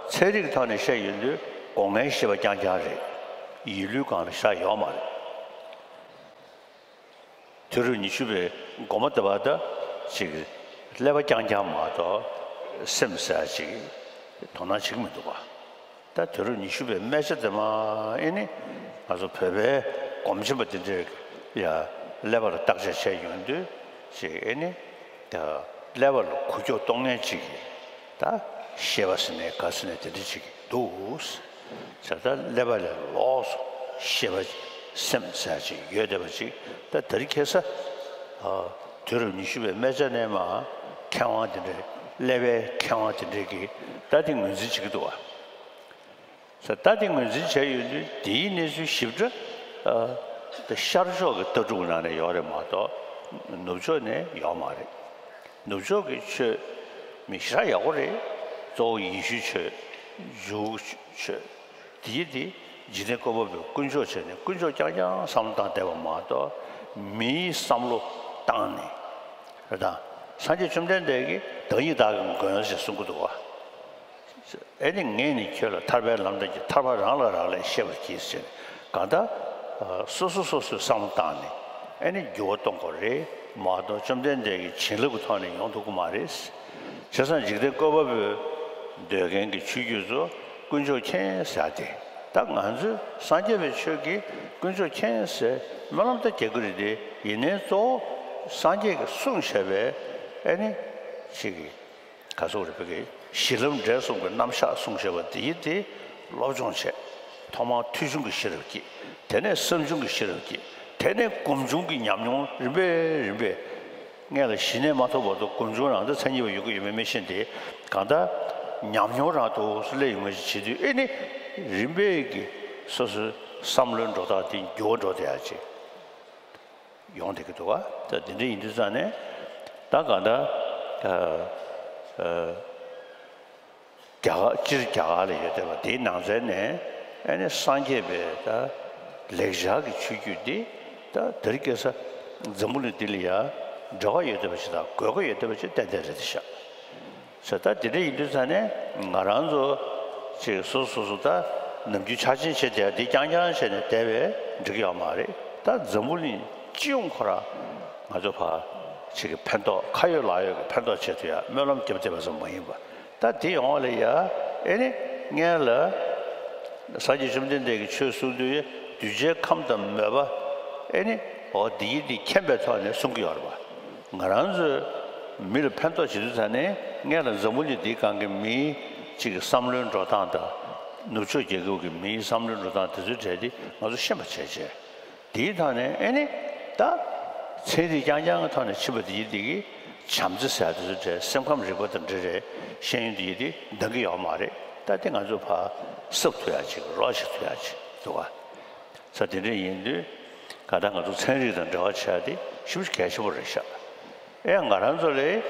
ཚན་རིག་གི་ཐོག་ནས་བཤད་ཡོང་དུས་སྒོ་ལྔའི་ཤེས་པ་རྐྱང་རྐྱང་རེད། ཡིད་ལུས་སྒང་ལ་བཞག་ཡོད་མ་རེད། དུས་རབས་ཉི་ཤུ་པའི་འགོ་མ་དེ་བར་ད་ཅིག་ཀླད་པ་རྐྱང་རྐྱང་མ་གཏོགས་སེམས་ཟེར་ཡ་ཅིག་དོ་སྣང་བྱེད་ཀྱི་མི་འདུག་པ། ད་དུས་རབས་ཉི་ཤུ་པའི་སྨད་ཆ་དེ་མ་ཨེ་ནི་ང་ཚོ་བོད་པའི་སྒོམ་ཆེན་པ་དེ་འདྲས་ཡ་ཀླད་པ་ལ་བརྟག་དཔྱད་བྱས་ཡོང་དུས་ཅིག་ཨེ་ནི་ཀླད་པ་ལ་འགུལ་སྐྱོད་གཏོང་མཁན་ཅིག་གིས་ད་ཤེས་པ་ཟེར་ནས་ག་ཟེར་ནས་དེ་འདྲ་ཅིག་འདུག་ཟེར། ད་ཀླད་པ་ལས་ལོགས་སུ་ཤེས་པ་སེམས་ཟེར་ཅིག་ཡོད་བསྡད་པ་ཅིག་ད་དེ་རིང་ཁ་སང་དུས་རབས་ཉི་ཤུ་པའི་སྨད་ཆ་ནས་མ་མཁས་དབང་དེ་འདྲས་ཀླད་པའི་མཁས་དབང་དེ་འདྲས་ཀྱིས་ད་དེ་ངོས་འཛིན་བྱེད་ཀྱི་འདུག་བ། ད་དེ་ངོས་འཛིན་བྱས་ཡོད་དུས་དེའི་གནས་ཚུལ་ཞིབ་ཕྲ་ཨ། ད་ཤར་ཕྱོགས་ཀྱི་ལྟ་གྲུབ་ནང་ནས་ཡོད་རེད་མ་གཏོགས་ནུབ་ཕྱོགས་ནས་ཡོད་མ་རེད། ནུབ་ཕྱོགས་ཀྱི་ཆོས་མི་ཞེ་དྲག་ཡག་པོ་རེད། གཙོ་བོ་ཡེ་ཤུའི་ཆོས། འཇུག་ཆོས། དེའི་དེ་འཇིག་རྟེན་བཀོད་པ་པོས་དཀོན་མཆོག་བྱས་ནས་དཀོན་མཆོག་རྐྱང་རྐྱང་བསམ་བློ་བཏང་བསྡད་པ་མ་གཏོགས་མིའི་བསམ་བློ་བཏང་ནས་རེད་དང་། སངས་རྒྱས་བཅོམ་ལྡན་འདས་ཀྱིས་བདག་ཉིད་བདག་གི་མགོན་ཞེས་གསུང་གི་འདུག་བ། ཨེ་ནི་ངས་ནི་ཁྱོད་ལ་ཐར་པའི་ལམ་བསྟན་གྱི་ཐར་པ་རང་ལ་རག་ལས་ཤེས་པར་གྱིས་ཟེར། གང་ལྟར་སོ་སོ་སོ་སོའི་བསམ་བློ་བཏང་ནས་ཨེ་ནི་འགྱུར་བ་གཏོང་དགོས་རེད་མ་གཏོགས་བཅོམ་ལྡན་འདས་ཀྱི་བྱིན་རླབས་ཀྱི་ཐོག་ནས་ཡོང་ཐུབ་ཀྱི་མ་རེད། བྱས་ཙང་འཇིག་རྟེན་བཀོད་པ་པོས་འདོད་མཁན་གྱི་ཆོས་བརྒྱུད་ཚོ་དཀོན་མཆོག་མཁྱེན་ཟེར་ཏེ། ད་ང་ཚོས་སངས་རྒྱས་པའི་ཆོས་ཀྱིས་དཀོན་མཆོག་མཁྱེན་ཟེར་སྨོན་ལམ་ད་རྒྱག་གི་རེད་དེ། ཡིན་ནའི་གཙོ་བོ་སངས་རྒྱས་ཀྱིས་གསུངས་བཞག་པའི་ཨེ་ནི་ཅིག་གི་ག་ཚོད་རེད་པའི་གི་གཞི་ལམ་འབྲས་གསུམ་གྱི་རྣམ་གཞག་གསུངས་བཞག་པ་དེ་ཡིན་དེ་སློབ་སྦྱོང་བྱས། ཐོག་མར་ཐོས་བྱུང་གི་ཤེས་རབ་སྐྱེས། དེ་ནས་བསམ་བྱུང་གི་ཤེས་རབ་སྐྱེས། དེ་ནས་སྒོམ་བྱུང་གི་ཉམས་མྱོང་རིམ་པས་རིམ་པས། སྔོན་ལ་ཞི་གནས་མ་ཐོབ་བར་དུ་སྒོམ་བྱུང་རང་ད་མཚན་ཉིད་པ་ཡོད་ཀྱི་ཡོད་མེད་མི་ཤེས་ཏེ། གང་ལྟར་ཉམས་མྱོང་རང་དུ་སླེབས་ཡོང་མཁན་ཞིག་བྱེད་དུས་ཨེ་ནི་རིམ་པས་ཀྱི་སོ་སོའི་བསམ་བློའི་འགྲོ་སྟངས་དེ་འགྱུར་བ་འགྲོ་བསྡད་ཡ་ཅིག་ཡོང་བསྡད་ཀྱི་འདུག་བ། ད་དེ་འདྲ་ཡིན་དུས་ཙང་ནས་ད་གང་ལྟར་ཨ་ཨ། རྒྱ་གར་སྤྱིར་རྒྱ་གར་ལ་ཡོད་བསྡད་པ་དེའི་ནང་ཚན་ནས་ཨ་ནི་སངས་རྒྱས་པའི་ད་ལེགས་སྦྱར་གྱི་ཆོས་བརྒྱུད་འདི་ད་དེ་རིང་ཁ་སང་འཛམ་བུ་གླིང་འདི་ལ་ཡང་འབྲེལ་བ་ཡོད་བསྡད་པ་ཞིག་དང་དགོས་མཁོ་ཡོད་བསྡད་པ་ཞིག་ཏན་ཏན་རེད་ཤག་ཟེར། ད་དེ་འདྲ་ཡིན་དུས་ཙང་ནས་ང་རང་ཚོ་ཅིག་སོ་སོ་སོ་ད་ནམ་རྒྱུན་ཆ་ཆེན་བྱེད་བསྡད་འདི་རྐྱང་རྐྱང་བྱས་ནས་བསྡད་པས་འགྲིག་གི་ཡོད་མ་རེད། ད་འཛམ་བུ་གླིང་སྤྱི་ཡོངས་ཁོ་རང་ང་ཚོ་ཕར་ཅིག་གི་ཕན་ཐོགས་ཁ་ཡོད་ལག་ཡོད་ཀྱི་ཕན་ཐོགས་ཆེད་དུ་ཡང་སྨོན་ལམ་རྒྱབ་བསྡད་པ་ཙམ་མ་ཡིན་པ། ད་དེ་ཡོང་བ་ལ་ཡ་ཨེ་ནི་སྔོན་ལ་སངས་རྒྱས་བཅོམ་ལྡན་འདས་ཀྱིས་ཆོས་གསུང་དུས་གདུལ་བྱའི་ཁམས་དང་མོས་པ་ཨེ་ནི་འོ་འདི་ཡིན་འདི་མཁྱེན་པའི་ཐོག་ནས་གསུང་གི་ཡོད་རེད་པ། ང་རང་ཚོས་མི་ལ་ཕན་ཐོགས་བྱེད་དུས་ཙ་ནས་སྔོན་ལ་འཛམ་བུ་གླིང་འདིའི་སྒང་གི་མིའི་ཅིག་གི་བསམ་བློའི་འགྲོ་སྟངས་དང་ནུབ་ཕྱོགས་རྒྱལ་ཁབ་ཀྱི་མིའི་བསམ་བློའི་འགྲོ་སྟངས་དེ་ཚོའི་གྲས་དེ་ང་ཚོ་ཤེས་པ་བྱས་བྱས། དེའི་ཐོག་ནས་ཨེ་ནི་ད་ཚན་རིག་རྐྱང་རྐྱང་གི་ཐོག་ནས་ཕྱིན་པ་དེ་ཡིན་དེ་གི་བྱམས་བརྩེ་ཟེར་ཡ་དེ་ཚོ་འདྲ་སེམས་ཁམས་རིག་པ་དང་འབྲེལ་བའི་ཤེས་ཡོན་དེ་ཡིན་དེ་འདང་གི་ཡོད་མ་རེད། ད་དེ་ང་ཚོ་ཕར་གསབ་ཐུབ་ཡ་ཅིག་རོགས་བྱེད་ཐུབ་ཡ་ཅིག་འདུག་ག་ས་དེ་འདྲ་ཡིན་དུས་ག་ད་ང་ཚོ་ཚན་རིག་དང་འབྲེལ་བ་བྱེད་ཡ་དེ་ཞེ་པོ་གལ་ཆེན་པོ་རེད་ཤག་ཨེ་ང་རང་ཚོ་ལས་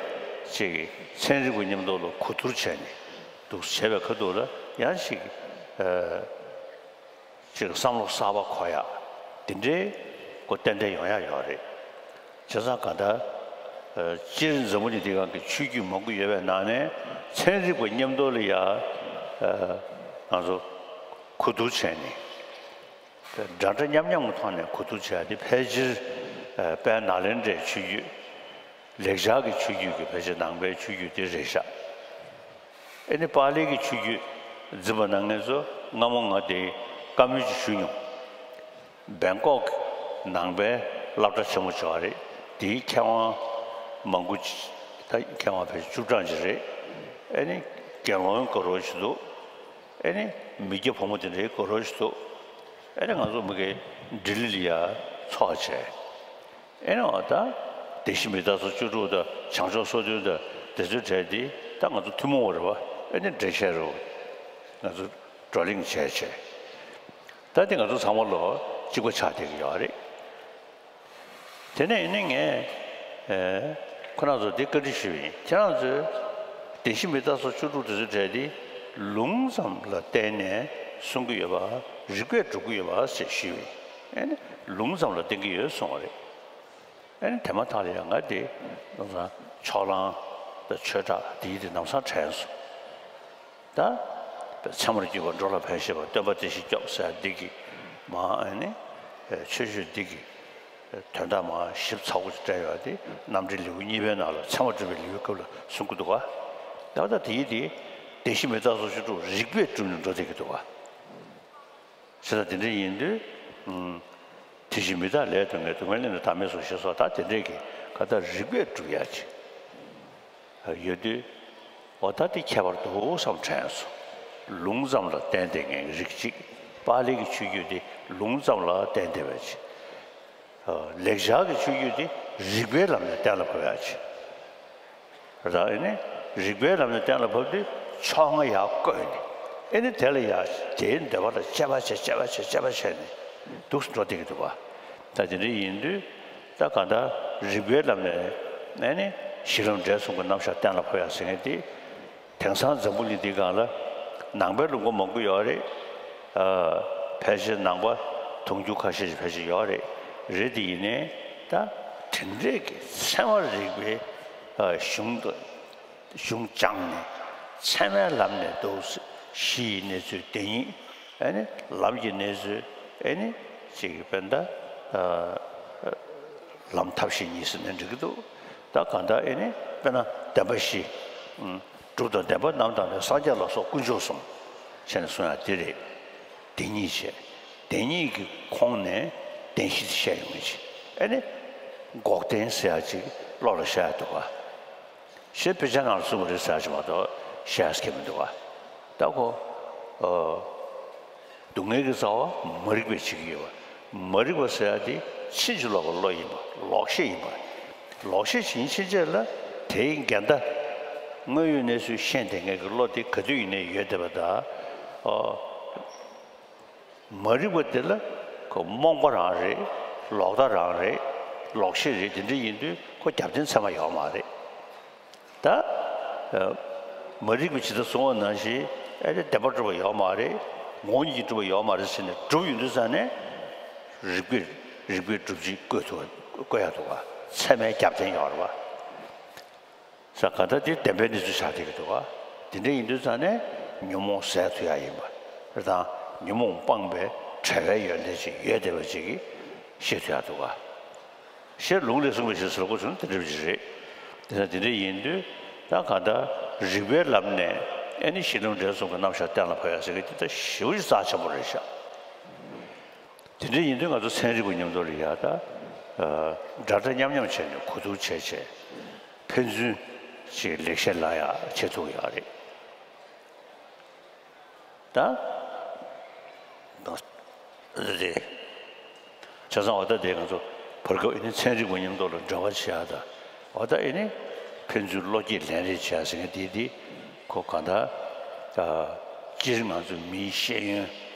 ཅིག་ཚན་རིག་པ་མཉམ་དུ་ལ་གོ་བསྡུར་བྱས་ནས་འདུག་བྱས་པའི་ཁ་ཐུག་ལ་ཡང་ཅིག་ཨ། ཅིག་བསམ་བློ་གསར་པ་འཁོར་ཡག་དེ་འདྲའི་སྒོ་ཏན་ཏན་ཡོང་ཡག་ཡོད་རེད། བྱས་ཙང་གང་ལྟར་སྤྱིར་འཛམ་བུ་གླིང་འདིའི་སྒང་གི་ཆོས་བརྒྱུད་མང་པོ་ཡོད་པའི་ནང་ནས་ཚན་རིག་པ་མཉམ་དུ་ལ་ཡ་ང་ཚོ་གོ་བསྡུར་བྱས་ནས་འདྲ་འདྲ་མཉམ་མཉམ་གྱི་ཐོག་ནས་གོ་བསྡུར་བྱས་ཏེ་ཕལ་ཆེར་དཔལ་ནཱ་ལེནྡྲའི་ཆོས་བརྒྱུད། ལེགས་སྦྱར་གྱི་ཆོས་བརྒྱུད་ཀྱི་ཕལ་ཆེར་ནང་པའི་ཆོས་བརྒྱུད་དེ་རེད་ཤག་ཨེ་ནི་པཱ་ལིའི་གི་ཆོས་བརྒྱུད་འཛིན་པ་གནང་མཁན་ཚོ་སྔ་མོ་ང་དེ་བཀའ་མོལ་ཅིག་ཞུས་མྱོང་། བེང་ཀོག་ནང་པའི་སློབ་གྲྭ་ཆེན་མོ་ཅིག་ཡོད་རེད། དེའི་མཁས་དབང་མང་པོ་ཅིག་ད་མཁས་དབང་ཕལ་ཆེར་བཅུ་གྲངས་ཅིག་རེད། ཨེ་ནི་དགེ་སློང་དགའ་རབ་ཅིག་འདུག་ཨེ་ནི་མི་སྐྱ་ཕོ་མོ་དེ་འདྲའི་དགའ་རབ་ཅིག་འདུག་ཨེ་ནི་ང་ཚོ་མི་སྐྱ་ལྡི་ལི་ལ་ཡ་འཚོགས་བྱས། ཨེ་ནི་འོ་ད་བདེ་གཤེགས་མི་རྟ་སོགས་བཅུ་དྲུག་དང་བྱང་ཕྱོགས་སོ་བདུན་དང་དེ་ཚོའི་གྲས་འདི་ད་ང་ཚོ་ཐུན་མོང་བ་རེད་བ། ཨེ་ནི་འགྲེལ་བཤད་རུ་ང་ཚོ་བགྲོ་གླེང་བྱས་བྱས། ད་འདི་ང་ཚོ་ཚང་མ་ལོ་གཅིག་པ་ཆགས་བསྡད་ཀྱི་ཡོད་རེད། དེ་ནས་ཨེ་ནི་ངས་ཨེ་ཁོ་རང་ཚོ་འདི་བཀའ་འདྲི་ཞུས་པ་ཡིན། ཁྱེད་རང་ཚོས་བདེ་གཤེགས་མི་རྟ་སོགས་བཅུ་དྲུག་དེ་ཚོའི་གྲས་འདི་ལུང་ཙམ་ལ་བརྟེན་ནས་གསུང་གི་ཡོད་པ་རིགས་པས་སྒྲུབ་ཀྱི་ཡོད་པ་ཞེས་ཞུས་པ་ཡིན། ཨེ་ནི་ལུང་ཙམ་ལ་བརྟེན་གྱི་ཡོད་གསུངས་པ་རེད། ཨེ་ནི་དེ་མ་ཐག་ལ་ཡང་ང་དེ་ལམ་སང་ཕྱོགས་གླང་དང་ཆོས་གྲགས་དེའི་དེ་ལམ་སང་དྲན་སོང་། ད་ཚད་མར་གྱུར་པ་འགྲོ་ལ་ཕན་བཞེད་པ་སྟོན་པ་བདེ་གཤེགས་སྐྱོབ་ཟེར་འདི་གི་མ་ཨེ་ནི་ཆོས་བརྒྱུད་འདི་གི་ དོན་དག་མང་ཞིབ་ཚགས་པོ་ཞིག་བཀྲལ་ཡོད་དེ་རྣམ་འགྲེལ་ལེའུ་གཉིས་པའི་ནང་ལ་ཚད་མ་གྲུབ་པའི་ལེའུའི་སྐབས་ལ་གསུང་གི་འདུག་ག་ད་ལྟ་དེའི་དེ་བདེན་བཞི་མི་རྟག་སོགས་བཅུ་དྲུག་རིགས་པས་གྲུབ་ནས་འགྲོ་བསྡད་ཀྱི་འདུག་ག་བྱས་ཙང་དེ་འདྲ་ཡིན་དུས། ཨུམ། དེ་བཞིན་མི་རྟག་ལས་དོན་ངེས་སྡུག་བསྔལ་ལས་ནི་བདག་མེད་སོགས་ཞེས་སོགས་ད་དེ་འདྲས་ཀྱི་ག་ད་རིགས་པས་སྒྲུབ་ཡ་ཅིག་ཡོད་དུས། འོ་ད་དེ་ཁྱད་པར་འདུག་བསམ་དྲན་སོང་། ལུང་ཙམ་ལ་བརྟེན་བསྡད་མཁན་གྱི་རིགས་གཅིག་པཱ་ལི་གི་ཆོས་བརྒྱུད་དེ་ལུང་ཙམ་ལ་བརྟེན་བསྡད་པ་ཅིག་ལེགས་སྦྱར་གྱི་ཆོས་བརྒྱུད་དེ་རིགས་པའི་ལམ་ནས་གཏན་ལ་ཕབ་ཡ་ཅིག་རང་ཨེ་ནི་རིགས་པའི་ལམ་ནས་གཏན་ལ་ཕབ་དུས་ཕྱོགས་སྔ་ཡར་བཀོད་ནས་ཨེ་ནི་དེ་ལ་ཡར་དེའི་འདོད་པ་ལ་དཔྱད་པ་བྱས་དཔྱད་པ་བྱས་དཔྱད་པ་བྱས་ནས་འདུག་སེ་འགྲོ་བསྡད་ཀྱི་འདུག་བ། ད་དེ་འདྲ་ཡིན་དུས་ད་གང་ལྟར་རིགས་པའི་ལམ་ནས་ཨེ་ནི་གཞི་ལམ་འབྲས་གསུམ་གྱི་རྣམ་གཞག་གཏན་ལ་ཕབ་ཡག་ཟེར་མཁན་དེ། དེང་སང་འཛམ་བུ་གླིང་འདིའི་སྒང་ལ་ནང་པའི་ལུང་པ་མང་པོ་ཡོད་རེད། ཨ། ཕལ་ཆེར་ནང་པ་དུང་ཕྱུར་ཁ་ཤས་ཤིག་ཕལ་ཆེར་ཡོད་རེད། རེད་དེ་ཡིན་ནའི་ད་དེ་འདྲས་ཀྱི་ཚད་མ་རིག་པའི་ཨ། གཞུང་དུ་གཞུང་སྦྱངས་ནས་ཚད་མའི་ལམ་ནས་འདུག་སེ་གཞི་ཡི་གནས་ཚུལ་བདེན་གཉིས་ཨ་ནི་ལམ་གྱི་གནས་ཚུལ་ཨ་ནི་ཅིག་དཔེར་ན་ད་ཨ། ལམ་ཐབས་ཤེས་གཉིས་ཟེར་ནས་འགྲིག་གི་འདུག་ད་གང་ལྟར་ཨེ་ནི་དཔེར་ན་བདེན་པ་བཞི། ཨུམ། གྲུབ་དང་བདེན་པ་རྣམས་དང་ནི། སངས་རྒྱས་ལ་སོགས་དཀོན་མཆོག་གསུམ། ཞེས་ནས་གསུང་ཡ་དེ་རེད། བདེན་གཉིས་བྱས། བདེན་གཉིས་ཀྱི་ཁོངས་ནས་བདེན་བཞི་དེ་བཤད་ཡོང་གི་ཅིག་ཨེ་ནི་འགོག་བདེན་ཟེར་ཡ་ཅིག་བློ་ལ་ཤར་ཡ་འདུག་ག་ཞེས་དཔེ་ཆ་ནང་ལ་གསུངས་པ་རེད་ཟེར་ཡ་ཅིག་མ་གཏོགས་བཤད་ཡ་ཟེར་མཁན་མི་འདུག་ག་ད་ཁོ། ཨོ། སྡུག་བསྔལ་གྱི་རྩ་བ་མ་རིག་པས་བྱེད་ཀྱི་ཡོད་པ། མ་རིག་པ་ཟེར་ཡ་དེ་ཕྱིན་ཅི་ལོག་གི་བློ་ཡིན་པ་ལོག་ཤེས་ཡིན་པ། ལོག་ཤེས་ཕྱིན་ཕྱིན་ཆད་ལ་དེའི་འགལ་ཟླ་དངོས་ཡོད་གནས་ཚུལ་ཤེས་བསྡད་མཁན་གྱི་བློ་དེ་ག་དུས་ཡིན་ནའི་ཡོད་བསྡད་པ་དང་། ཨོ། མ་རིག་པ་དེ་ལ་ཁོ་རྨོངས་པ་རང་རེད། ལོག་ལྟ་རང་རེད། ལོག་ཤེས་རེད། དེ་འདྲ་ཡིན་དུས་ཁོ་རྒྱབ་རྟེན་ཚད་མ་ཡོད་མ་རེད། ད། ཨ། མ་རིག་པ་ཇི་ལྟར་གསུངས་པ་ནང་བཞིན་ཨེ་རེ་བདེན་པར་གྲུབ་པ་ཡོད་མ་རེད། ངོ་བོ་ཉིད་ཀྱིས་གྲུབ་པ་ཡོད་མ་རེད་ཟེར་ནས་སྒྲུབ་ཡོང་དུས་ཙང་ནས། རིགས་པས་རིགས་པས་སྒྲུབ་བྱེད་བཀོད་ཐུབ་བཀོད་ཡག་འདུག་ག་ཚད་མའི་རྒྱབ་རྟེན་ཡོད་རེད་བ། ས་ག་ད་དེ་བདེན་པའི་གནས་ཚུལ་ཆགས་བསྡད་ཀྱི་འདུག་ག་དེ་འདྲ་ཡིན་དུས་ཙང་ནས་ཉོན་མོངས་ཟད་ཐུབ་ཡག་ཡིན་པ་རེད་དང་། ཉོན་མོངས་སྤངས་པའི་བྲལ་བའི་ཡོན་ཏན་ཅིག་ཡོད་བསྡད་པ་ཅིག་གིས་ཤེས་ཐུབ་ཡག་འདུག་ག་ཞེས་ལུང་ལས་གསུངས་པ་ཞིག་ཟེར་དགོས་བྱུང་ན་དེ་འདྲ་ཅིག་རེད། དེ་ན་དེ་འདྲ་ཡིན་དུས་ད་གང་ལྟར་རིགས་པའི་ལམ་ནས་ཨེ་ནི་གཞི་ལམ་འབྲས་གསུམ་གྱི་རྣམ་གཞག་གཏན་ལ་ཕབ་ཡག་ཟེར་མཁན་དེ་ད་ཞེ་པོ་ཅིག་རྩ་ཆེན་པོ་རེད་ཤག་དེ་འདྲ་ཡིན་དུས་ང་ཚོ་ཚན་རིག་པ་མཉམ་དུ་ལ་ཡ་ད། ཨ། འདྲ་འདྲ་མཉམ་མཉམ་བྱས་ནས་གོ་བསྡུར་བྱས་བྱས། ཕན་ཚུན་ཅིག་ལེགས་བཤད་ལ་ཡ་བྱེད་ཐུབ་ཡག་རེད། ད། ད། རེད། བྱས་ཙང་འོ་ད་དེ་ང་ཚོ་བར་སྐབས་ཨེ་ནི་ཚན་རིག་པ་མཉམ་དུ་ལ་འབྲེལ་བ་བྱེད་ཡག་ད། འོ་ད་ཨེ་ནི་ཕན་ཚུན་བློ་སྐྱེད་ལེན་རེས་བྱེད་ཡག་ཟེར་མཁན་དེ་དེ་ཁོ་གང་ལྟར། ཨ། སྤྱིར་ང་ཚོ་མིའི་ཤེས་ཡོན་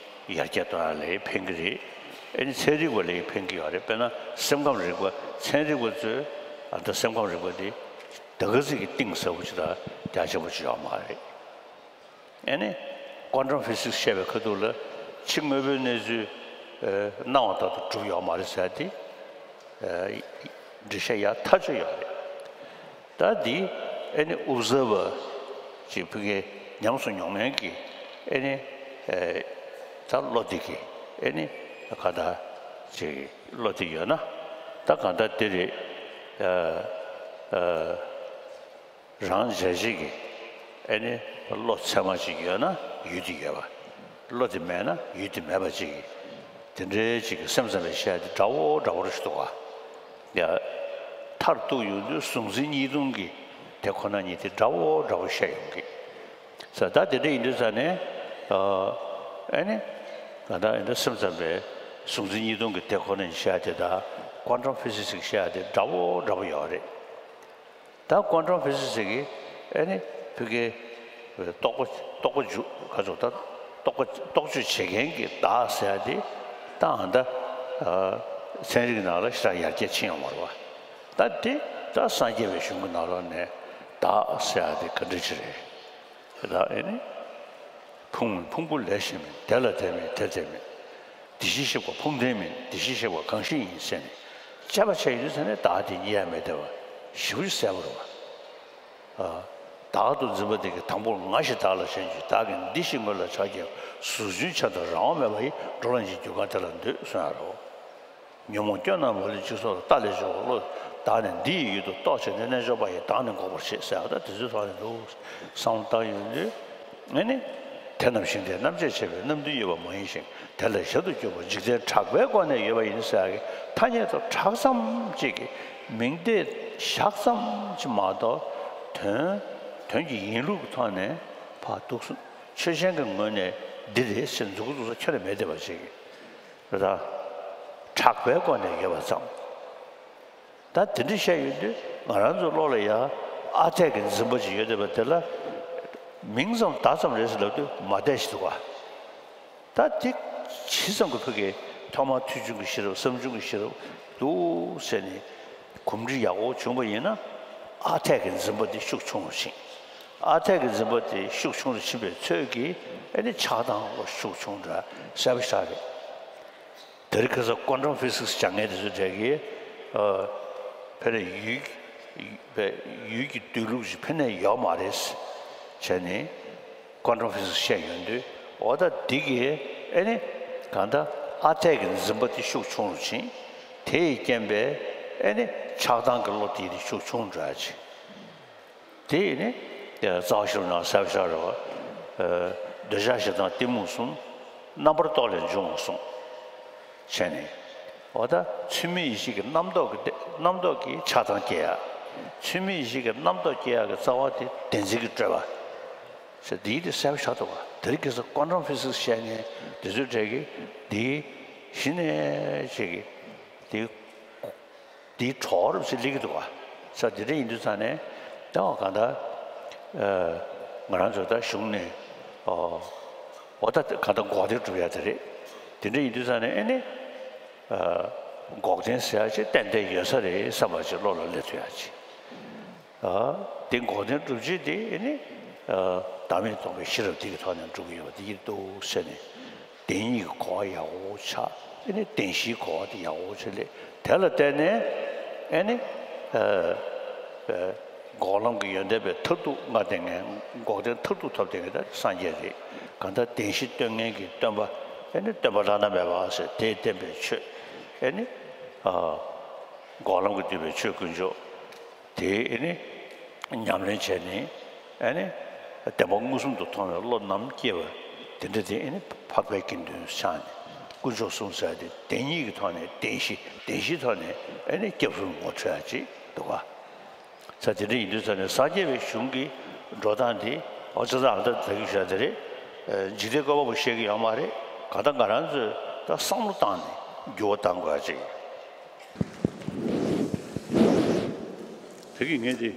ཡར་རྒྱས་གཏོང་ཡག་ལ་ཕན་གྱི་རེད། ཨེ་ནི་ཚན་རིག་པ་ལ་ཕན་གྱི་ཡོད་རེད། དཔེར་ན་སེམས་ཁམས་རིག་པ་ཚན་རིག་པ་ཚོས་ཨ་ད་སེམས་ཁམས་རིག་པ་དེ་ད་ག་ཚོད་ཀྱི་གཏིང་ཟབ་པོ་ཅིག་དང་རྒྱ་ཆེན་པོ་ཅིག་ཡོད་མ་རེད། ཨེ་ནི་ཀོན་ཊམ་ཕི་སིག་སི་བཤད་པའི་ཁ་ཐུག་ལ་ཕྱི་དངོས་པོའི་གནས་ཚུལ་ཨེ་སྣང་བ་ལྟར་དུ་གྲུབ་ཡོད་མ་རེད་ཟེར་ཏེ། ཨེ་འགྲེལ་བཤད་ཡག་ཐག་ཆོད་ཡོད་རེད། ད་འདི་ཨེ་ནི་ཨོབ་ཟར་བར་ཅིག་ཕ་གིའི་ཉམས་སུ་མྱོང་མཁན་གྱི་ཨེ་ནི་ཨེ་ད་བློ་འདི་གི་ཨེ་ནི་ག་ད་ཅིག་བློ་འདི་ཡོད་ན་ད་ག་ད་འདི་རེད། ཨ་ཨ། རང་འཇལ་བྱེད་ཀྱི་ཨེ་ནི་བློ་ཚད་མ་ཅིག་ཡོད་ན་ཡུལ་དེ་ཡོད་པ། བློ་དེ་མེད་ན་ཡུལ་དེ་མེད་པ་ཅིག་གི་དེ་འདྲའི་ཅིག་གི་སེམས་ཙམ་པའི་བཤད་དེ་འདྲ་བོ་འདྲ་བོ་རེ་ཞིག་འདུག་ག་ཡ། མཐར་གཏུགས་ཡོང་དུས་གཟུང་འཛིན་གཉིས་སྟོང་གི་དེ་ཁོ་ན་ཉིད་དེ་འདྲ་བོ་འདྲ་བོ་བཤད་ཡོང་གི་ས་ད་དེ་འདྲ་ཡིན་དུས་ས་ནས་ཨེ་ནི་ང་ད་ཨེ་འདྲ་སེམས་ཙམ་པའི་གཟུང་འཛིན་གཉིས་སྟོང་གི་དེ་ཁོ་ན་ཉིད་བཤད་དེ་དང་ཀོན་ཊམ་ཕི་སིག་སི་བཤད་དེ་འདྲ་བོ་འདྲ་བོ་ཡོད་རེད། ད་ཀོན་ཊམ་ཕི་སིག་སི་གི་ཨེ་ནི་ཕ་གིའི་རྟོག་པ་རྟོག་པ་འཇུག་ག་ཚོད་ད་རྟོག་པ་རྟོག་དཔྱོད་བྱེད་མཁན་གྱི་བདག་ཟེར་ཡ་དེ་ད་ཨ་ད་ཚན་རིག་ནང་ལ་ཞེ་དྲག་ཡར་རྒྱས་ཕྱིན་ཡོད་མ་རེད་བ། ད་དེ་ད་སངས་རྒྱས་པའི་གཞུང་གི་ནང་ལོགས་ནས་བདག་ཟེར་ཡ་དེ་ག་འདྲ་ཅིག་རེད། ད་ཨེ་ནི། ཕུང་མིན་ཕུང་པོ་ལས་གཞན་མིན། དེ་ལ་དེ་མིན་དེ་དེ་མིན། དེ་བཞིན་གཤེགས་པ་ཕུང་ལྡན་མིན། དེ་བཞིན་གཤེགས་པ་གང་ཞིག་ཡིན་ཟེར་ནས་དཔྱད་པ་བྱས་ཡོད་ཟེར་ནས་བདག་དེ་རྙེད་ཡ་མེད་བསྡད་པ་ཞེ་པོ་ཅིག་གསལ་པོ་རེད་བ། ཨ། བདག་ཏུ་འཛིན་པ་དེ་གིས་དང་པོར་ང་ཞེས་བདག་ལ་ཞེན་གྱུར། བདག་གིས་འདི་ཞེས་ངོ་ལ་ཆགས་ཀྱང་། ཟུར་འཛིན་ཆ་དང་རང་དབང་མེད་པ་ཡིས། འགྲོ་ལ་ཉེར་འགྱུར་གང་དེ་ལ་འདོད་གསུང་ཡ་རོ། ཉོན་མོངས་སྐྱོན་རྣམས་མ་ལུས་འཇིག་ཚོགས་ལ། ལྟ་ལས་བྱུང་བའི་བློ་བདག་ནི། འདི་ཡི་ཡུལ་དུ་རྟོག་བྱས་ནས། རྣལ་འབྱོར་པ་ཡིས་བདག་ནི་འགོག་པར་བྱེད། ཟེར་བ་ད་དེ་ཚོའི་ཐོག་ནས་འདུག་བསམ་བློ་བཏང་ཡོང་དུས་ཨེ་ནི། དེ་རྣམས་ཤིང་རྟའི་རྣམ་བཅད་བྱས་པས། རྣམ་བདུན་དབྱེ་བ་མ་ཡིན་ཞིང་། དེ་ལ་ཞབས་ཏུ་གྱུར་པ་འཇིག་རྟེན་གྲགས་པའི་སྒོ་ནས་ཡོད་པ་ཡིན་ཟེར་ཡག་གི་ཐ་སྙད་དུ་གྲགས་ཙམ་གཅིག་གི་མིང་བརྡས་བཞག་ཙམ་གཅིག་མ་གཏོགས་དོན་དོན་གྱི་ཡིན་ལུགས་ཀྱི་ཐོག་ནས་ཕར་འདུག་སེ་ཆོས་ཅན་གྱི་ངོས་ནས་འདི་རེད་ཟེར་མཛུབ་གུ་འཛུགས་ས་ཁྱོན་ནས་མེད་བསྡད་པ་ཅིག་གི་རེད་ད། གྲགས་པའི་སྒོ་ནས་ཡོད་པ་ཙམ། ད་དེ་འདྲ་བཤད་ཡོང་དུས་ང་རང་ཚོའི་བློ་ལ་ཡ་ཨ་འཐས་ཀྱི་འཛིན་པ་ཅིག་ཡོད་བསྡད་པ་དེ་ལ་མིང་ཙམ་བརྡ་ཙམ་རེད་ཟེར་ལབ་དུས་མ་བསྡད་ཞིག་འདུག་ག། ད་དེ་ཇི་ཙམ་གྱི་ཕ་གི་ཐོག་མར་ཐོས་བྱུང་གི་ཤེས་རབ་བསམ་བྱུང་གི་ཤེས་རབ་འདུག་ཟེར་ནས་གོམས་འདྲིས་ཡག་པོ་བྱུང་བ་ཡིན་ན་ཨ་འཐས་ཀྱི་འཛིན་པ་དེ་ཤུགས་ཆུང་རུ་ཕྱིན། ཨ་འཐས་ཀྱི་འཛིན་པ་དེ་ཤུགས་ཆུང་རུ་ཕྱིན་པའི་ཚོད་ཀྱིས་ཨེ་ནི་ཆགས་སྡང་ལ་ཤུགས་ཆུང་དྲགས་གསལ་པོ་ཞེ་དྲག་རེད། དེ་རིང་ཁ་སང་ཀོན་ཊམ་ཕི་སིག་སི་སྦྱང་མཁན་དེ་ཚོའི་གྲས་ཀྱིས་ཨ་ཕ་གིའི་ཡུལ་ཕ་ཡུལ་གྱི་སྡོད་ལུགས་ཅིག་ཕ་གིར་ཡོད་མ་རེད་བྱས་ནས་ཀོན་ཊམ་ཕི་སིག་སི་བཤད་ཡོང་དུས་འོ་ད་འདི་གིས་ཨེ་ནི་གང་ལྟར་ཨ་འཐས་ཀྱི་འཛིན་པ་དེ་ཤུགས་ཆུང་རུ་ཕྱིན། དེ་ཡི་རྐྱེན་པས་ཨེ་ནི་ཆགས་སྡང་གི་བློ་དེ་དེ་ཤུགས་ཆུང་དྲགས་ཅིག་དེ་ནི་རྩ་བ་ཤེས་རབ་ནང་གསལ་པོ་ཞེ་དྲག་རེད་བ། འདོད་ཆགས་ཞེ་སྡང་གཏི་མུག་གསུམ། རྣམ་པར་རྟོག་ལས་འབྱུང་བ་གསུམ། བྱས་ནས། འོ་ད་ཚུལ་མིན་ཡེ་ཤེས་ཀྱི་རྣམ་རྟོག་གི་རྣམ་རྟོག་གིས་ཆགས་སྡང་སྐྱེ་ཡ། ཚུལ་མིན་ཡེ་ཤེས་ཀྱི་རྣམ་རྟོག་སྐྱེ་ཡ་གི་རྩ་བ་དེ་བདེན་འཛིན་གྱི་སྤྲོས་པ། ཟེར་འདིའི་དེ་གསལ་པོ་ཞེ་དྲག་འདུག་བ། དེ་རིང་ཁ་སང་ཀོན་ཊམ་ཕི་སིག་སི་བཤད་མཁན་དེ་ཚོའི་གྲས་ཀྱིས་འདི་གཞི་ནས་ཅིག་གིས་འདི། འདིའི་གྲོགས་རབ་ཚེ་ལེགས་འདུག་ག། ས་འདི་འདྲ་ཡིན་དུས་ཙང་ནས་ད་གང་ལྟར་ང་རང་ཚོ་ད་གཞུང་ནས་འོ་ད་གང་ལྟར་འགོག་བདེན་སྒྲུབ་ཡ་དེ་རེད། དེ་འདྲ་ཡིན་དུས་ཙང་ནས་ཨེ་ནི་འགོག་བདེན་ཟེར་ཡ་ཅིག་ཏན་ཏན་ཡོད་ས་རེད་བསམ་པ་ཅིག་བློ་ལ་སླེབས་ཐུབ་ཡ་ཅིག། དེ་འགོག་བདེན་སྒྲུབ་བྱེད་དེ་ཨེ་ནི་བདག་མེད་རྟོགས་པའི་ཤེས་རབ་དེ་གི་ཐོག་ནས་སྒྲུབ་ཀྱི་ཡོད་པ་དེ་ཡིན་འདུག་ཟེར་ནས། བདེན་གཉིས་ཀྱི་གོ་བ་ཡག་པོ་ཆགས། ཨེ་ནི་བདེན་བཞིའི་གོ་བ་དེ་ཡག་པོ་ཆགས་ལས་དེ་ལ་བརྟེན་ནས་ཨེ་ནི་འགོག་ལམ་གྱི་ཡོན་ཏན་པའི་མཐར་ཐུག་ལྔ་བསྟན་མཁན་འགོག་བདེན་མཐར་ཐུག་ཐོབ་བསྟན་མཁན་ད་སངས་རྒྱས་རེད། གང་ལྟར་བདེན་བཞི་སྟོན་མཁན་གྱི་སྟོན་པ་ཨེ་ནི་སྟོན་པ་བླ་ན་མེད་པ་ཟེར་དེས་བསྟན་པའི་ཆོས་ཨེ་ནི་འགོག་ལམ་གྱིས་བསྡུས་པའི་ཆོས་དཀོན་མཆོག་དེ་ཨེ་ནི་ཉམས་ལེན་བྱས་ནས་ཨེ་ནི་བདེན་པ་མངོན་སུམ་དུ་མཐོང་བའི་བློ་ནམ་སྐྱེས་པ་དེ་འདྲ་དེ་ཨེ་ནི་འཕགས་པའི་དགེ་འདུན་ཆགས་ནས་དཀོན་མཆོག་གསུམ་ཟེར་ཏེ་བདེན་གཉིས་ཀྱི་ཐོག་ནས་བདེན་བཞི་བདེན་བཞིའི་ཐོག་ནས་ཨེ་ནི་སྐྱབས་སུ་ངོ་འཕྲོད་ཡ་ཅིག་འདུག་ག། ས་དེ་འདྲ་ཡིན་དུས་ས་ནས་སངས་རྒྱས་པའི་གཞུང་གི་འགྲོ་སྟངས་འདི་འོ་ཙི་ཙི་ཨ་ད་ད་གི་ཞུ་ཡ་དེ་རེད། འཇིག་རྟེན་བཀོད་པ་པོ་བཤད་ཀྱི་ཡོད་མ་རེད། གང་ལྟར་ང་རང་ཚོས་ད་བསམ་བློ་བཏང་ནས་འགྱུར་བ་གཏང་དགོས་ཡ་ཅིག་དེ་གིས་ངས་འདི་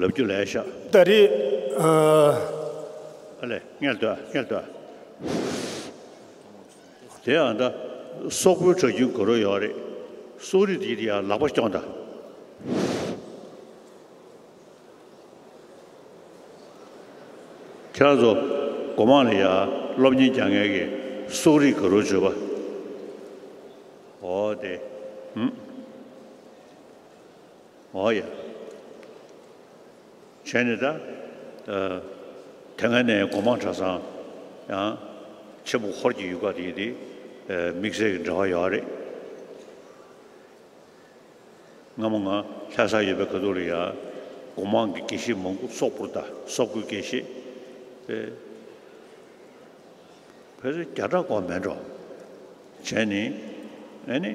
ལབ་རྒྱུ་ལས་ཤག་ད་རེས། ཨ་ལས་སྔོན་ལ་སྡོད་ཨ་སྔོན་ལ་སྡོད་ཨ། དེ་ཡང་ད་སོག་པོའི་གྲྭ་རྒྱུན་དགོས་རོགས་ཡོད་རེད། སོག་རིགས་དེ་ཡར་ལག་པ་སྐྱོང་ད། ཁྱེད་རང་ཚོ་སྒོ་མང་ལ་ཡར་སློབ་གཉེར་རྒྱག་མཁན་གྱི་སོག་རིགས་དགོས་རོགས་བྱོས་པ། འོ་དེ། ཧུམ། འོ་ཡ། བྱས་ནས་ད། ཨ། དེ་སྔ་ནས་སྒོ་མང་གྲྭ་ཚང་ཡང་ཆེན་པོ་ཧོར་གྱི་ཡུལ་ཁག་དེ་དེ་དམིགས་བསལ་གྱི་འབྲེལ་བ་ཡོད་རེད། སྔ་མོ་ང་ལྷ་སར་ཡོད་པའི་ཁ་ཐུག་ལ་ཡ་སྒོ་མང་གི་དགེ་བཤེས་མང་པོ་སོག་པོར་ད་སོག་པོའི་དགེ་བཤེས་དེ། ཕལ་ཆེར་བརྒྱ་ཕྲག་གོ་མེད་འགྲོ། བྱས་ནས་ཨེ་ནི་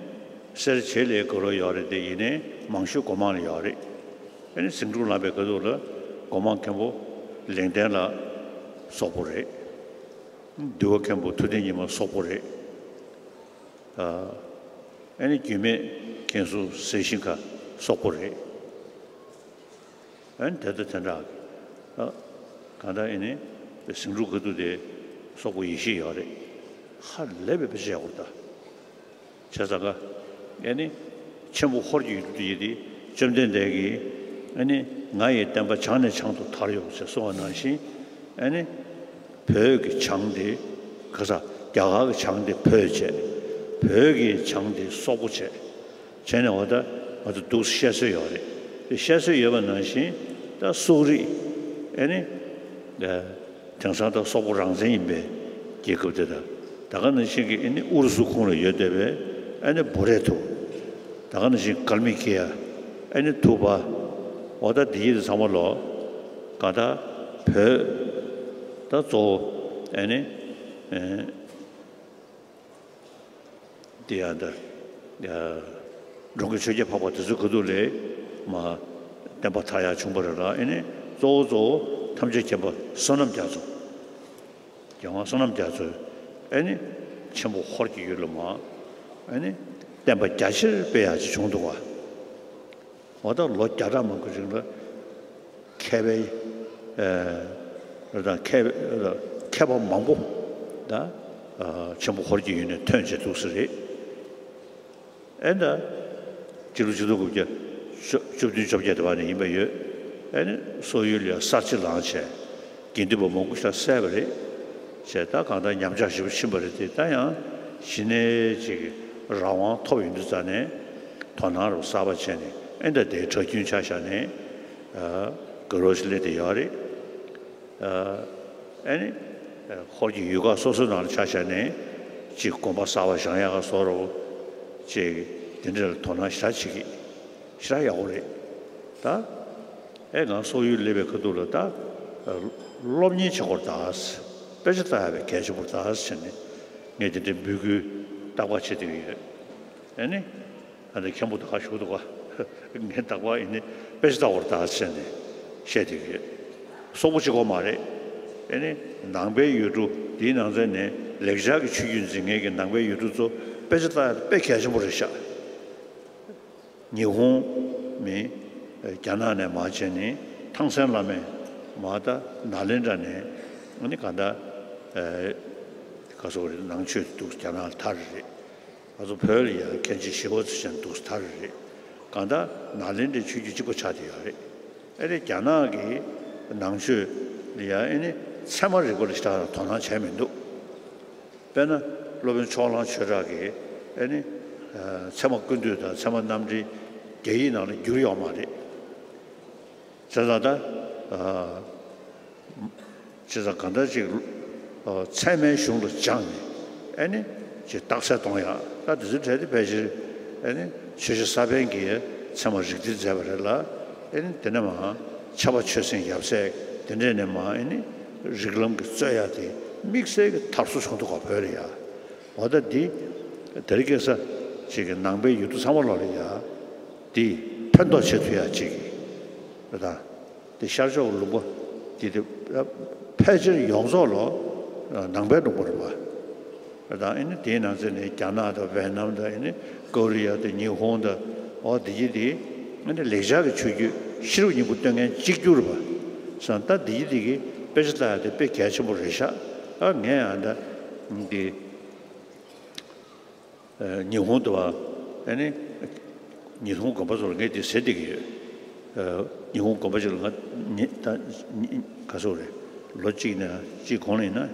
སེར་བྱེས་ལའི་དགོས་རོགས་ཡོད་རེད་དེ་ཡིན་ནའི་མང་ཤོས་སྒོ་མང་ལ་ཡོད་རེད། ཨེ་ནི་ཟིང་འཁྲུག་ལངས་པའི་སྐབས་ཐོག་ལ་སྒོ་མང་མཁན་པོ་ལེགས་ལྡན་ལགས་སོག་པོ་རེད། འདུལ་བ་མཁན་པོ་ཐུབ་བསྟན་ཉི་མ་སོག་པོ་རེད། ཨ་ནི་རྒྱུད་སྨད་མཁན་ཟུར་ཟས་ཤིང་ཁ་སོག་པོ་རེད། ཨ་ནི་དེ་ལྟ་དེ་འདྲ་གང་ལྟར་ཨེ་ནི་ཟིང་འཁྲུག་ག་དུས་དེ་སོག་པོ་ཡེ་ཤེས་ཡོད་རེད། ཧ་ལས་པའི་དཔེ་ཆ་ཡག་པོ་ད། བྱས་ཙང་ཀ་ཨེ་ནི་ཆེན་པོ་ཧོར་གྱི་ཡུལ་དུ་ཡིན་ཏེ་བཅོམ་ལྡན་འདས་ཀྱིས་ཨེ་ནི་ང་ཡི་བསྟན་པ་བྱང་ནས་བྱང་དུ་དར་ཡོང་ཞེས་གསུངས་པ་ནང་བཞིན་ཨེ་ནི། བོད་ཀྱི་བྱང་དེ་ག་ས་རྒྱ་གར་གྱི་བྱང་དེ་བོད་བྱས། བོད་ཀྱི་བྱང་དེ་སོག་པོ་བྱས། བྱས་ནས་འོ་ད་ང་ཚོ་འདུག་བཤད་སྲོལ་ཡོད་རེད། དེ་བཤད་སྲོལ་ཡོད་པ་ནང་བཞིན་ད་སོག་རིགས་ཨེ་ནི་དེང་སང་ད་སོག་པོ་རང་བཙན་ཡིན་པའི་རྒྱལ་ཁབ་དེ་དང་ད་ག་ནང་བཞིན་གྱི་ཨེ་ནི་ཨུ་རུ་སུ་ཁོངས་ལ་ཡོད་བསྡད་པའི་ཨེ་ནི་བོ་རེ་ཐུ་ ད་ག་ནང་བཞིན་གལ་མི་ཁེ་ཡ། ཨེ་ནི་ཐུ་བ། འོ་ད་འདི་ཡི་ཚང་མ་ལོ། ག་ད་བོད། ད་གཙོ་བོ་ཨེ་ནི། ཨེ། འདི་ཡང་འདི། ཡ། འགྲོ་མགོན་ཆོས་རྒྱལ་འཕགས་པ་དེ་ཚོའི་ཁ་ཐུག་ལས། མ། བསྟན་པ་དར་ཡག་བྱུང་བ་རེད་ལ། ཨེ་ནི་གཙོ་བོ་གཙོ་བོ་ཐམས་ཅད་མཁྱེན་པ་བསོད་ནམས་རྒྱ་མཚོ། རྒྱལ་དབང་བསོད་ནམས་རྒྱ་མཚོས་ཨེ་ནི་ཆེན་པོ་ཧོར་གྱི་ཡུལ་ལ་མ། ཨེ་ནི་བསྟན་པ་རྒྱ་ཆེར་སྤེལ་ཡག་ཅིག་བྱུང་འདུག་བ། འོ་ད་ལོ་བརྒྱ་ཕྲག་མང་པོའི་རིང་ལ་མཁས་པའི། ཨེ། དང་མཁས་མཁས་པ་མང་པོ་ད་ཨ་ཆེན་པོ་ཧོར་གྱི་ཡུལ་ནས་ཐོན་བྱས་འདུག་ས་རེད། ཨེ་ད་སྤྱི་ལོ་ཆིག་སྟོང་དགུ་བརྒྱ་བཅུ་བདུན་བཅོ་བརྒྱད་དེ་བར་ནས་ཡིན་པ་ཡོད། ཨེ་ནི་སོག་ཡུལ་ལ་གསར་བརྗེ་ལངས་བྱས། དགེ་འདུན་པ་མང་པོ་ཞིག་བསད་པ་རེད། བྱས་ད་གང་ལྟར་ཉམས་ཆག་ཞེ་པོ་ཕྱིན་པ་རེད་དེ། ད་ཡང་གཞི་ནས་ཅིག་རང་དབང་ཐོབ་ཡོང་དུས་ཙ་ནས་དོ་སྣང་རུ་གསར་པ་བྱས་ནས། ཨེ་ད་དེའི་གྲྭ་རྒྱུན་ཆ་བཞག་ནས་ཨ་དགའ་རབ་ཞིག་སླེབས་བསྡད་ཡོད་རེད། ཨ་ནི་ཧོར་གྱི་ཡུལ་ཁག་སོ་སོའི་ནང་ལ་ཆ་བཞག་ནས་ཅིག་དགོན་པ་གསར་པ་བཞེངས་ཡག་ག་སོགས་རུ་ཅིག་དེ་འདྲ་ལ་དོ་སྣང་ཞེ་དྲག་བྱེད་ཀྱི། ཞེ་དྲག་ཡག་པོ་རེད། ད་ཨེ་ང་སོག་ཡུལ་སླེབས་པའི་ཁ་ཐུག་ལ་ད་སློབ་གཉེར་བྱེད་དགོས་རེད་ད། དཔེ་ཆ་ལྟ་ཡག་དཔེ་གལ་ཆེན་པོ་རེད་ད་ཟེར་ནས་ངས་དེ་འདྲའི་འབོད་སྐུལ་རྟག་པར་བྱེད་བསྡད་ཀྱི་ཡོད། ཨེ་ནི། ཨ་ནི་མཁན་པོ་དེ་ཁ་ཞུགས་འདུག་ག་ངས་རྟག་པར་ཨེ་ནི་དཔེ་ཆ་ལྟ་དགོས་རེད་ད་ཟེར་ནས་བཤད་བསྡད་ཀྱི་ཡོད། སོག་པོ་གཅིག་པོ་མ་རེད། ཨེ་ནི་ནང་པའི་ཡུལ་གྲུ་འདིའི་ནང་ཚན་ནས་ལེགས་སྦྱར་གྱི་ཆོས་བརྒྱུད་འཛིན་མཁན་གྱི་ནང་པའི་ཡུལ་གྲུ་ཚོ་དཔེ་ཆ་ལྟ་ཡག་དཔེ་གལ་ཆེན་པོ་རེད་ཤག་ཉི་ཧོང་མི། རྒྱ་ནག་ནས་མར་བྱས་ནས་ཐང་སན་བླ་མས་མར་ད་ནཱ་ལེནྡྲ་ནས་ཨ་ནི་ག་ད་ག་སོག་རེད། ནང་ཆོས་འདུག་རྒྱ་ནག་ལ་ཐར་རེད། ང་ཚོ་བོད་ལ་ཡང་མཁན་ཆེན་ཞི་བ་འཚོ་ཞང་འདུག་ཐར་རེད། གང་ལྟར་ནཱ་ལེནྡྲའི་ཆོས་བརྒྱུད་གཅིག་པ་ཆགས་བསྡད་ཡོད་རེད། ཨེ་རེད། རྒྱ་ནག་གི་ནང་ཆོས་ལ་ཡང་ཨེ་ནི་ཚད་མ་རིག་པ་ལ་ཞེ་དྲག་དོ་སྣང་བྱས་མི་འདུག་དཔེར་ན་སློབ་དཔོན་ཕྱོགས་གླང་ཆོས་གྲགས་ཀྱིས་ཨེ་ནི་ཚད་མ་ཀུན་བཏུས་དང་ཚད་མ་རྣམ་འགྲེལ་རྒྱ་ཡིག་ནང་ལ་བསྒྱུར་ཡོད་མ་རེད། བྱས་ཙང་ད་ཨ། བྱས་ཙང་གང་ལྟར་ཅིག་ཨ་ཚད་མའི་གཞུང་ལ་སྦྱངས་ནས་ཨེ་ནི་ཅིག་རྟགས་གསལ་གཏོང་ཡག་ད་དེ་ཚོའི་གྲས་དེ་ཕལ་ཆེར་ཨེ་ནི་ཆོས་རྗེ་ས་པཎ་གྱིས་ཚད་མ་རིགས་གཏེར་མཛད་པ་རེད་ལ། ཨེ་ནི་དེ་ནས་མར་ཕྱྭ་པ་ཆོས་སེང་ཡབ་སྲས་དེ་འདྲས་ནས་མར་ཨེ་ནི་རིགས་ལམ་གྱི་རྩོད་ཡག་དེ་དམིགས་བསལ་གྱི་དར་སོ་བྱུང་འདུག་ག་བོད་ལ་ཡ། འོ་ད་འདི་དེ་རིང་ཁ་སང་ཅིག་གི་ནང་པའི་ཡུལ་གྲུ་ཚང་མ་ལོག་ལ་ཡ་འདི་ཕན་ཐོགས་བྱེད་ཐུབ་ཡག་ཅིག་རེད་ད། དེ་ཤར་ཕྱོགས་ལུང་པ་འདི་དེ་ཕལ་ཆེར་ཡོངས་རྫོགས་ལོ་ནང་པའི་ལུང་པ་རེད་པ། རེད་ད། ཨེ་ནི་དེའི་ནང་ཚན་ནས་རྒྱ་ནག་དང་ཝེ་ནམ་དང་། ཨེ་ནི་ཀོ་རི་ཡ་དང་ཉི་ཧོང་དང་། འོ་འདི་གི་དེ་ཨེ་ནི་ལེགས་སྦྱར་གྱི་ཆོས་བརྒྱུད་ཤེས་རབ་སྙིང་པོ་སྟོན་མཁན་གཅིག་གྱུར་རེད་པ། སང་ད་འདི་གི་དེ་གི་དཔེ་ཆ་ལྟ་ཡག་དེ་དཔེ་གལ་ཆེན་པོ་རེད་ཤག་ཨ་ངས་ཨ་ད་འདི། ཨ་ཉི་ཧོང་དུ་བ། ཨ་ནི་ཉི་ཧོང་དགོན་པ་ཚོ་ལ་ངས་དེ་ཟེར་བསྡད་ཀྱི་ཡོད། ཨ་ཉི་ཧོང་དགོན་པ་ཅིག་ལ་ང་ཉི་ད་ཉི་ག་ཚོད་རེད། ལོ་གཅིག་ནས་གཅིག་གོང་ལ་ཡིན་ན་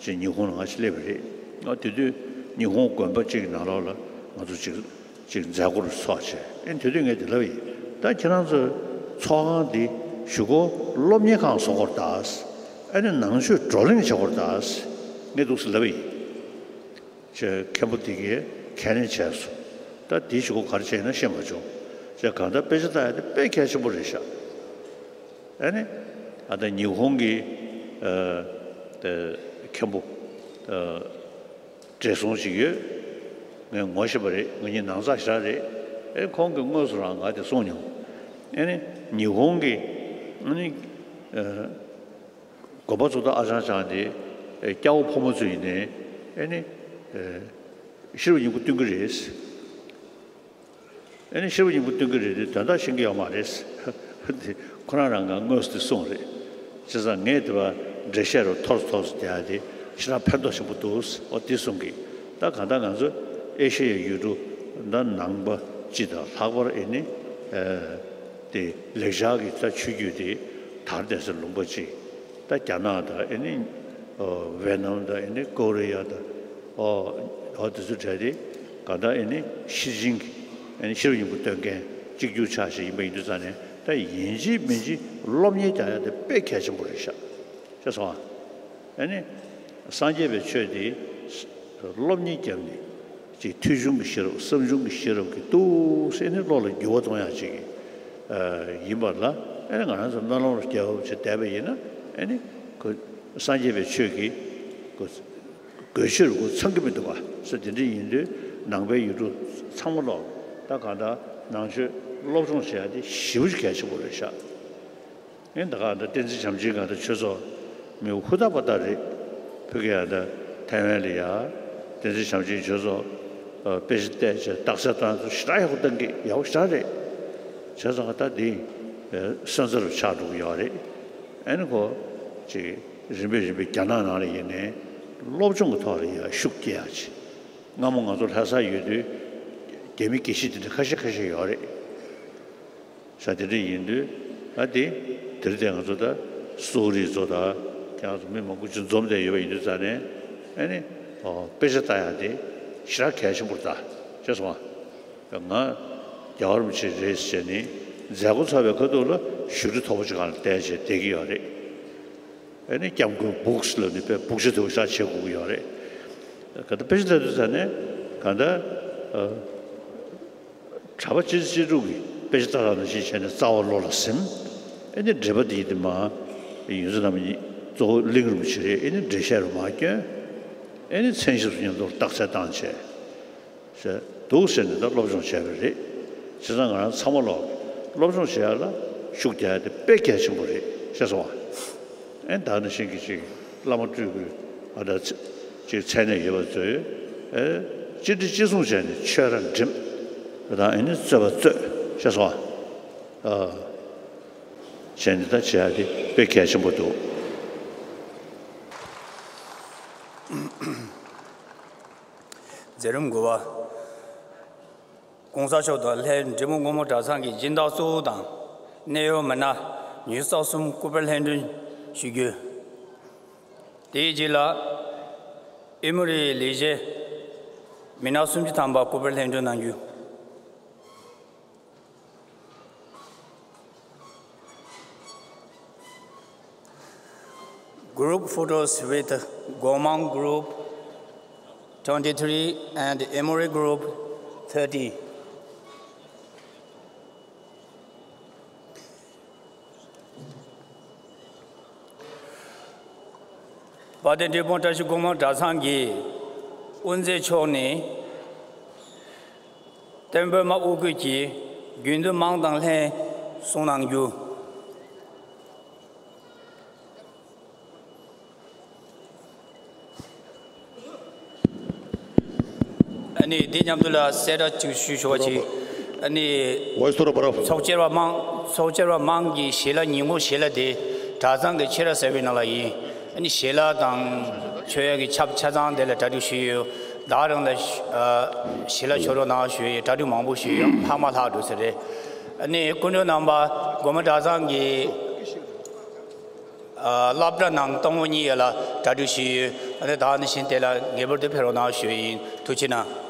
ཅིག་ཉི་ཧོང་ལ་ང་ཅིག་སླེབས་པ་རེད། ཨ་དེ་དུས་ཉི་ཧོང་དགོན་པ་གཅིག་གི་ནང་ལོགས་ལ་ང་ཚོ་ཅིག་ཅིག་མཛད་སྒོར་ཚོགས་བྱས། ཨ་ནི་དེ་དུས་ངས་དེ་ལབ་ཡིན། ད་ཁྱེད་རང་ཚོ་ཚོགས་ཁང་འདི་གཞུག་གུ་སློབ་གཉེར་ཁང་བཟོ་དགོས་རེད་ད། ཨ་ནི་ནང་ཆོས་བགྲོ་གླེང་བྱེད་དགོས་རེད་ད། ངས་འདུག་སེ་ལབ་ཡིན། ཅེས་མཁན་པོ་དེ་གིས་ཁས་ལེན་བྱས་སོང་། ད་དེའི་གཞུག་གུ་ག་རེ་བྱས་ཡིན་ན་ཤེས་མ་བྱུང་། ཅེས་གང་ལྟར་དཔེ་ཆ་ལྟ་ཡག་དེ་དཔེ་གལ་ཆེན་པོ་རེད་ཤག་ཨ་ནི་ཨ་ད་ཉི་ཧོང་གི་ཨ་དེ་མཁན་པོ་ཨ་བགྲེས་སོང་ཞིག་ཡོད། ངས་ངོ་ཤེས་པ་རེད། ང་གཉིས་ནང་ཚགས་ཞེ་དྲག་རེད། ཨེ་ཁོང་གིས་དངོས་སུ་རང་ང་དེ་གསུངས་མྱོང་། ཨ་ནི་ཉི་ཧོང་གི་ཨ་ནི་ཨ། དགོན་པ་ཚོ་ད་ཨ་ཅང་ཅང་དེ་སྐྱ་བོ་ཕོ་མོ་ཚོ་ཡིན་ནའི་ཨེ་ནི་ཤེས་རབ་སྙིང་པོ་སྟོན་གྱི་རེད། ཨེ་ནི་ཤེས་རབ་སྙིང་པོ་སྟོན་གྱི་རེད་དེ་དོན་དག་ཤེས་ཀྱི་ཡོད་མ་རེད། དེ་ཁོ་རང་རང་ག་དངོས་སུ་དེ་གསུངས་རེད། བྱས་ཙང་ངས་དེ་བ་འགྲེལ་བཤད་རུ་ཐོར་ཐོར་སུ་བསྡད་ཡ་དེ་ཞེ་དྲག་ཕན་ཐོགས་ཆེན་པོ་འདུག་འོ་དེ་གསུང་གི། ད་གང་ལྟར་ང་ཚོ་ཨེ་ཤེ་ཡའི་ཡུལ་གྲུ་ད་ནང་པ་སྤྱི་དང་ལྷག་པར་ཨེ་ནི་དེ་ལེགས་སྦྱར་གྱི་ད་ཆོས་བརྒྱུད་དེ་དར་བསྡད་སའི་ལུང་པ་ཅིག་ད་རྒྱ་ནག་དང་ཨེ་ནི་ཝེ་ནམ་དང་ཨེ་ནི་ཀོ་རི་ཡ་དང་ཨོ་ཨོ་དེ་ཚོ་གྲས་དེ་ག་ད་ཨེ་ནི་ཤེར་ཕྱིན་གྱི་ཨེ་ནི་ཤེས་རབ་སྙིང་པོ་སྟོན་མཁན་གཅིག་གྱུར་ཆགས་བཞིན་ཡིན་པ་ཡིན་དུས་ཙང་ནས། ད་ཡིན་གཅིག་མིན་གཅིག་སློབ་གཉེར་རྒྱག་ཡ་དེ་དཔེ་གལ་ཆེན་པོ་རེད་ཤག་ཤེས་སོང་ཨ། ཨེ་ནི་སངས་རྒྱས་པའི་ཆོས་དེ་སློབ་གཉེར་བརྒྱབ་ནས་ ཅིག་ཐོས་བྱུང་གི་ཤེས་རབ་བསམ་བྱུང་གི་ཤེས་རབ་ཀྱིས་ཏོག་ཙམ་ནི་བློ་ལ་འགྱུར་བ་གཏོང་ཡག་ཅིག་ཨ་ཡིན་པ་ལ། ཨ་ནི་ང་རང་ཚོ་སྨོན་ལམ་རྒྱབ་བྱས་བསྡད་པ་ཡིན་ན། ཨ་ནི་ཁོ་སངས་རྒྱས་པའི་ཆོས་ཀྱི་ཁོ་དགོས་ཆེད་རུ་ཁོ་ཚང་གི་མི་འདུག་ག་ཟེར། དེ་འདྲ་ཡིན་དུས་ནང་པའི་ཡུལ་གྲུ་ཚང་མ་ལོག་ད་གང་ལྟར་ནང་ཆོས་སློབ་སྦྱོང་བྱེད་ཡག་དེ་ཞེ་པོ་ཅིག་གལ་ཆེན་པོ་རེད་ཤག་ཨེ་ད་ག་ད་བསྟན་འཛིན་བྱམས་ཆེན་ག་ད་ཆོས་ཚོགས་མི་ཧུར་ཐག་པ་ད་རེད། ཕ་གི་ཡ་ད་ཐའེ་ཝན་ལ་ཡ་བསྟན་འཛིན་བྱམས་ཆེན་ཆོས་ཚོགས་ཨ་དཔེ་ཆ་བལྟས་བྱས་རྟགས་གསལ་བཏང་ཚུལ་ཞེ་དྲག་ཡག་པོ་བཏང་གི་ཡག་པོ་ཞེ་དྲག་རེད། བྱས་ཙང་ད་འདི་ཨ་སོན་རྩ་རུ་ཆགས་འགྲོ་གི་ཡོད་རེད། ཨེ་ནི་ཁོ་ཅིག་རིམ་པས་རིམ་པས་རྒྱ་ནག་ནང་ལ་ཡིན་ནའི་སློབ་སྦྱོང་གི་ཐོག་ལ་ཡ་ཤུགས་རྒྱག་ཡག་ཅིག་སྔ་མོ་ང་ཚོ་ལྷ་སར་ཡོད་དུས་རྒྱ་མི་དགེ་བཤེས་དེ་འདྲ་ཁ་ཤས་ཁ་ཤས་ཡོད་རེད། ས་དེ་འདྲ་ཡིན་དུས་ཨ་དེ་དེར་བརྟེན་ང་ཚོ་ད་གསོ་རིག་ཚོ་ད་ཁྱེད་རང་ཚོ་མི་མང་པོ་ཅིག་འཛོམས་བསྡད་ཡོད་པ་ཡིན་དུས་ཙང་ནས། ཨ་ནི་ཨོ་དཔེ་ཆ་ལྟ་ཡག་དེ་ཞེ་དྲག་གལ་ཆེན་པོ་རེད་ད། ཤེས་སོང་ང་། ང་རྒྱལ་བ་རིན་པོ་ཆེ་རེད་ཟེར་ནས་མཛད་སྒོ་ཚོགས་པའི་ཁ་ཐུག་ལ་བཞུགས་ཁྲི་མཐོ་པོ་ཅིག་སྒང་ལ་བསྡད་བྱས་བསྡད་ཀྱི་ཡོད་རེད། ཨ་ནི་སྐྱབས་མགོན་བུག་སི་ལབ་ནས་དཔེ་བུག་ཆ་དེ་བ་ཤག་བྱེད་དགོས་ཀྱི་ཡོད་རེད། ག་ད་དཔེ་ཆ་ལྟ་དུས་ཙང་ནས་ག་ད་ཨ། གྲྭ་པ་སྤྱི་སྤྱི་ཕྲུག་གིས་དཔེ་ཆ་ལྟ་རག་ནང་བཞིན་བྱས་ནས་རྩ་བ་བློ་ལ་ཟིན། ཨེ་ནི་འགྲེལ་པ་འདི་ཡིན་དུས་མ་ཡོངས་འཛིན་རྣམ་གཉིས་གཙོ་བོ་གླིང་རིན་པོ་ཆེ་རེད། ཨེ་ནི་འགྲེལ་བཤད་རུ་མ་བསྐྱོན། ཨེ་ནི་མཚན་ཞབས་སུ་མཉམ་དུ་རྟགས་གསལ་བཏང་བྱས། ཟེར་འདུག་ཟེར་ནས་ད་སློབ་སྦྱོང་བྱས་པ་རེད། བྱས་ཙང་ང་རང་ཚང་མ་ལོག་སློབ་སྦྱོང་བྱེད་ཡག་ལ་ཤུགས་རྒྱག་ཡག་དེ་དཔེ་གལ་ཆེན་པོ་རེད། ཤེས་སོང་ང་། ཨེ་ད་ནི་ཤིང་གི་ཅིག་བླ་མ་སྤྲུལ་སྐུ་ཨ་ད་ཅིག་མཚན་གནས་ཡོད་པ་ཚོས་ཨེ་གཅིག་སྒྲིལ་གཅིག་མཚུངས་བྱས་ནས་ཆོས་ར་འགྲིམ། ད་ཨེ་ནི་རྩོད་པ་རྩོད། ཤེས་སོང་ང་། ཨ་བྱས་ནས་ད་བྱེད་ཡག་དེ་དཔེ་གལ་ཆེན་པོ་འདུག་མཛད་རིམ་དགུ་པ། ༸གོང་ས་མཆོག་དང་ལྷན་འབྲི་མོ་སྒོ་མོ་གྲྭ་ཚང་གི་སྦྱིན་བདག་གཙོ་བོ་དང་གནད་ཡོད་མི་སྣ་ཉི་ཤུ་རྩ་གསུམ་སྐུ་པར་ལྷན་འདྲེན་ཞུ་རྒྱུ། དེའི་རྗེས་ལ་ཨེ་མོ་རིའི་ལས་བྱེད་མི་སྣ་སུམ་ཅུ་ཐམ་པ་སྐུ་པར་ལྷན་འདྲེན་གནང་རྒྱུ། Group photos with Gomang Group twenty-three and Emory Group thirty. དཔལ་ལྡན་འབྲས་སྤུངས་བཀྲ་ཤིས་སྒོ་མང་གྲྭ་ཚང་གི་དབུ་མཛད་མཆོག་ནས། སྟོན་པའི་མ་དབུ་དགོད་ཀྱི་རྒྱུན་དུ་དམངས་དང་ལྷན་གསུང་གནང་རྒྱུ། ཨ་ནི་འདི་མཉམ་དུ་ལ་གསལ་བསྒྲགས་ཅིག་ཞུ་ཞུ་བ་ཅིག་ཨ་ནི་Voice to the Bharat. ཚོགས་བཅར་བ་དམངས་ཚོགས་བཅར་བ་དམངས་ཀྱི་ཞལ་ལག་ཉིན་གུང་ཞལ་ལག་དེ་གྲྭ་ཚང་གི་ཆོས་ར་ཟེར་བའི་ནང་ལ་ཡིན། ཨ་ནི་ཞལ་ལག་དང་མཆོད་ཡག་གི་ཆབ་ཆ་ཚང་དེ་ལ་གྲ་སྒྲིག་ཞུས་ཡོད། ད་རང་ལ་ཞལ་ལག་མཆོད་རོགས་གནང་ཞུས་ཡོད། གྲ་སྒྲིག་མང་པོ་ཞུས་ཡོད། ལྷག་མ་ལྷག་འགྲོ་ས་རེད། ཨ་ནི་སྐུ་མགྲོན་རྣམ་པ་སྒོ་མོ་གྲྭ་ཚང་གི་སློབ་གྲྭ་ནང་གཏོང་བ་གཉིས་ཡོད་ལ་གྲ་སྒྲིག་ཞུས་ཡོད། ཨ་ནི་ད་ནི་བཞིན་དེ་ལ་ངེས་པར་དུ་ཕེབས་རོགས་གནང་ཞུས་ཡིན། ཐུགས་རྗེ་གནང་།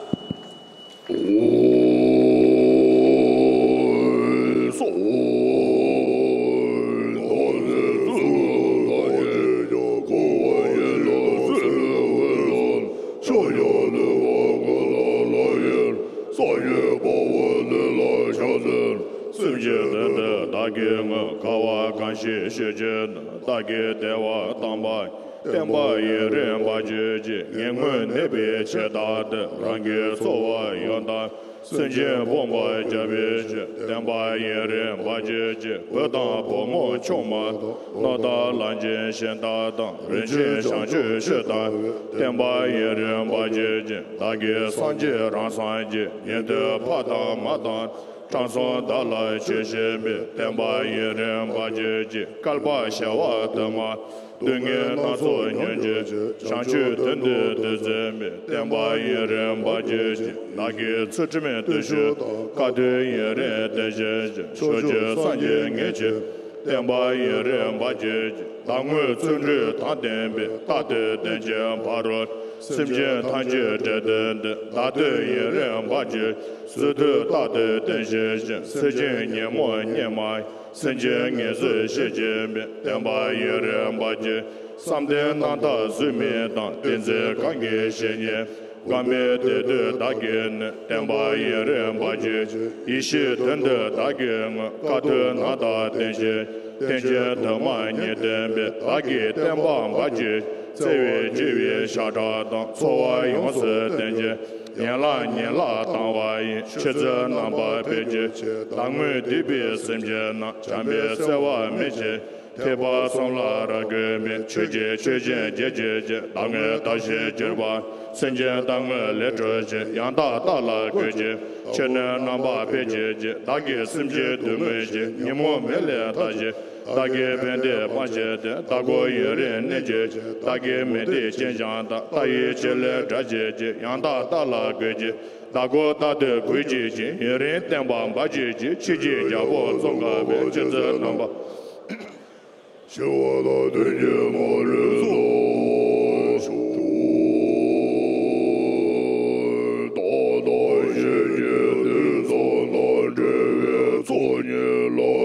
སེམས་ཅན་དོན་དུ་བདག་གིས་བསྔོས། དཀའ་བ་གང་ཞིག་ཞི་བྱེད་ནི། བདག་གིས་བདེ་བ་བཏང་བ་ཡི། བསྟན་པ་ཡུན་རིང་འབར་གྱུར་ཅིག་ངན་ངོན་ནད་པའི་ཆེད་བཏང་སྟེ། རང་གི་འཚོ་བ་ཡོངས་དག་སེམས་ཅན་ཕོངས་པར་བྱ་བའི་ཕྱིར། བསྟན་པ་ཡུན་རིང་འབར་གྱུར་ཅིག་བུ་དང་བུ་མོ་ཆུང་མ་དང་། ནོར་དང་ལམ་ཆེན་གཞན་དག་དང་། རིན་ཆེན་བྱང་ཆུབ་ཆོས་དང་། བསྟན་པ་ཡུན་རིང་འབར་གྱུར་ཅིག་བདག་གིས་སངས་རྒྱས་རང་སངས་རྒྱས། ཉན་ཐོས་ཕ་དང་མ་དང་། དྲང་སྲོང་བདག་ལ་ཆོས་བཤད་པའི། བསྟན་པ་ཡུན་རིང་འབར་གྱུར་ཅིག་བསྐལ་པ་བྱེ་བ་དུ་མར། སྡུག་བསྔལ་སྣ་ཚོགས་མྱོང་གྱུར་ཅིག་བྱང་ཆུབ་དོན་དུ་བདུད་རྩི་མེད། བསྟན་པ་ཡུན་རིང་འབར་གྱུར་ཅིག་བདག་གིས་ཚུལ་ཁྲིམས་བརྟུལ་ཞུགས་དང་། དཀའ་ཐུབ་ཡུན་རིང་བསྟེན་བྱེད་ཅིག་ཕྱོགས་བཅུའི་སངས་རྒྱས་ངེས་བྱེད། བསྟན་པ་ཡུན་རིང་འབར་གྱུར་ཅིག་བདག་དངོས་བརྩོན་འགྲུས་དང་ལྡན་པའི། རྟག་ཏུ་བརྟན་ཅིང་ཕ་རོལ་སེམས་ཅན་ཐམས་ཅད་བསྒྲལ་དོན་དུ། བདག་བསྟོད་ཡུན་རིང་འབར་གྱུར་ཅིག་རྩེ་མཐུ་རྟག་ཏུ་བརྟན་བྱེད་ཅིག་སེམས་ཅན་ཉོན་མོངས་གཉིད་མ། སེམས་ཅན་ངལ་འཚོའི་གཤེད་ཀྱི་མི། བསྟན་པ་ཡུན་རིང་འབར་གྱུར་ཅིག་བསམ་གཏན་རྣམ་དག་རྫུན་མིན་དང་། བསྟན་འཛིན་གང་གི་བཤེས་གཉེན། བསྐལ་པའི་བདེ་སྡུག་བདག་གིས་ནི། བརྟན་པ་ཡུན་རིང་འབར་གྱུར་ཅིག། ཡེ་ཤེས་དོན་དུ་བདག་གིས་ངོ་། དཀའ་ཐུབ་རྣམ་དག་བསྟན་བྱེད་ཅིག། རྟེན་ཅིང་དུ་མ་ཉིད་ལྡན་པའི། བདག་གི་བསྟན་པ་འབར་གྱུར་ཅིག། བརྩེ་བས་བསྒྱུར་བའི་ཞབས་ཁྲ་དང་། འཚོ་བ་ཡོངས་སུ་བརྟན་བྱེད་ཅིག། ཡན་ལག་ཉིད་ལ་དང་བ་ཡི། ཆོས་ཚུལ་རྣམ་པར་སྤེལ་གྱུར་ཅིག། བདག་སྔོན་འདུས་པའི་སེམས་ཅན་རྣམས། བྱམས་པའི་བརྩེ་བ་སྨིན་བྱེད་ཅིག། ཐེག་པ་གསུམ་ལ་རབ་གུས་པའི། ཆོས་ཀྱི་མཆོད་སྦྱིན་རྒྱས་གྱུར་ཅིག། བདག་སྔོན་བདག་བཞིན་གྱུར་པ། སེམས་ཅན་བདག་སྔོན་ལས་གྲོལ་ཅིག། ཡང་དག་བདག་ལ་གུས་ཕྱིར་ཅིག། ཕྱི་སྣོད་རྣམ་པར་སྤེལ་གྱུར་ཅིག། བདག་གི་སེམས་ཅན་སྡུག་བསྔལ་གྱི། ཉོན་མོངས་མེ་ལས་འདའ་ཞིང་། བདག་གི་ཕན་བདེ་སྤངས་བྱེད་ཅིག། བདག་སྒོ་ཡུན་རིང་གནས་གྱུར་ཅིག། བདག་གི་མུ་སྟེགས་ཅན་ཞིང་དང་། བདག་ཡིད་ཆེས་ལས་བསྒྲལ་བྱེད་ཅིག། ཡང་དག་བདག་ལ་གུས་ཕྱིར་ཅིག། བདག་སྒོ་རྟག་ཏུ་གུས་བྱེད་ཅིག། ཡུན་རིང་བརྟན་པ་འབར་བྱེད་ཅིག། ཆོས་ཀྱི་རྒྱལ་པོ་ཙོང་ཁ་པའི། ཆོས་ཚུལ་རྣམ་པར། ཞི་བ་དང་མཐུན་རྐྱེན་མ་ལུས་སྩོལ། བདག་དང་གཞན་གྱི་དོན་བསམ་དང་། འབྲེལ་བའི་ཚོགས་གཉིས་ལ།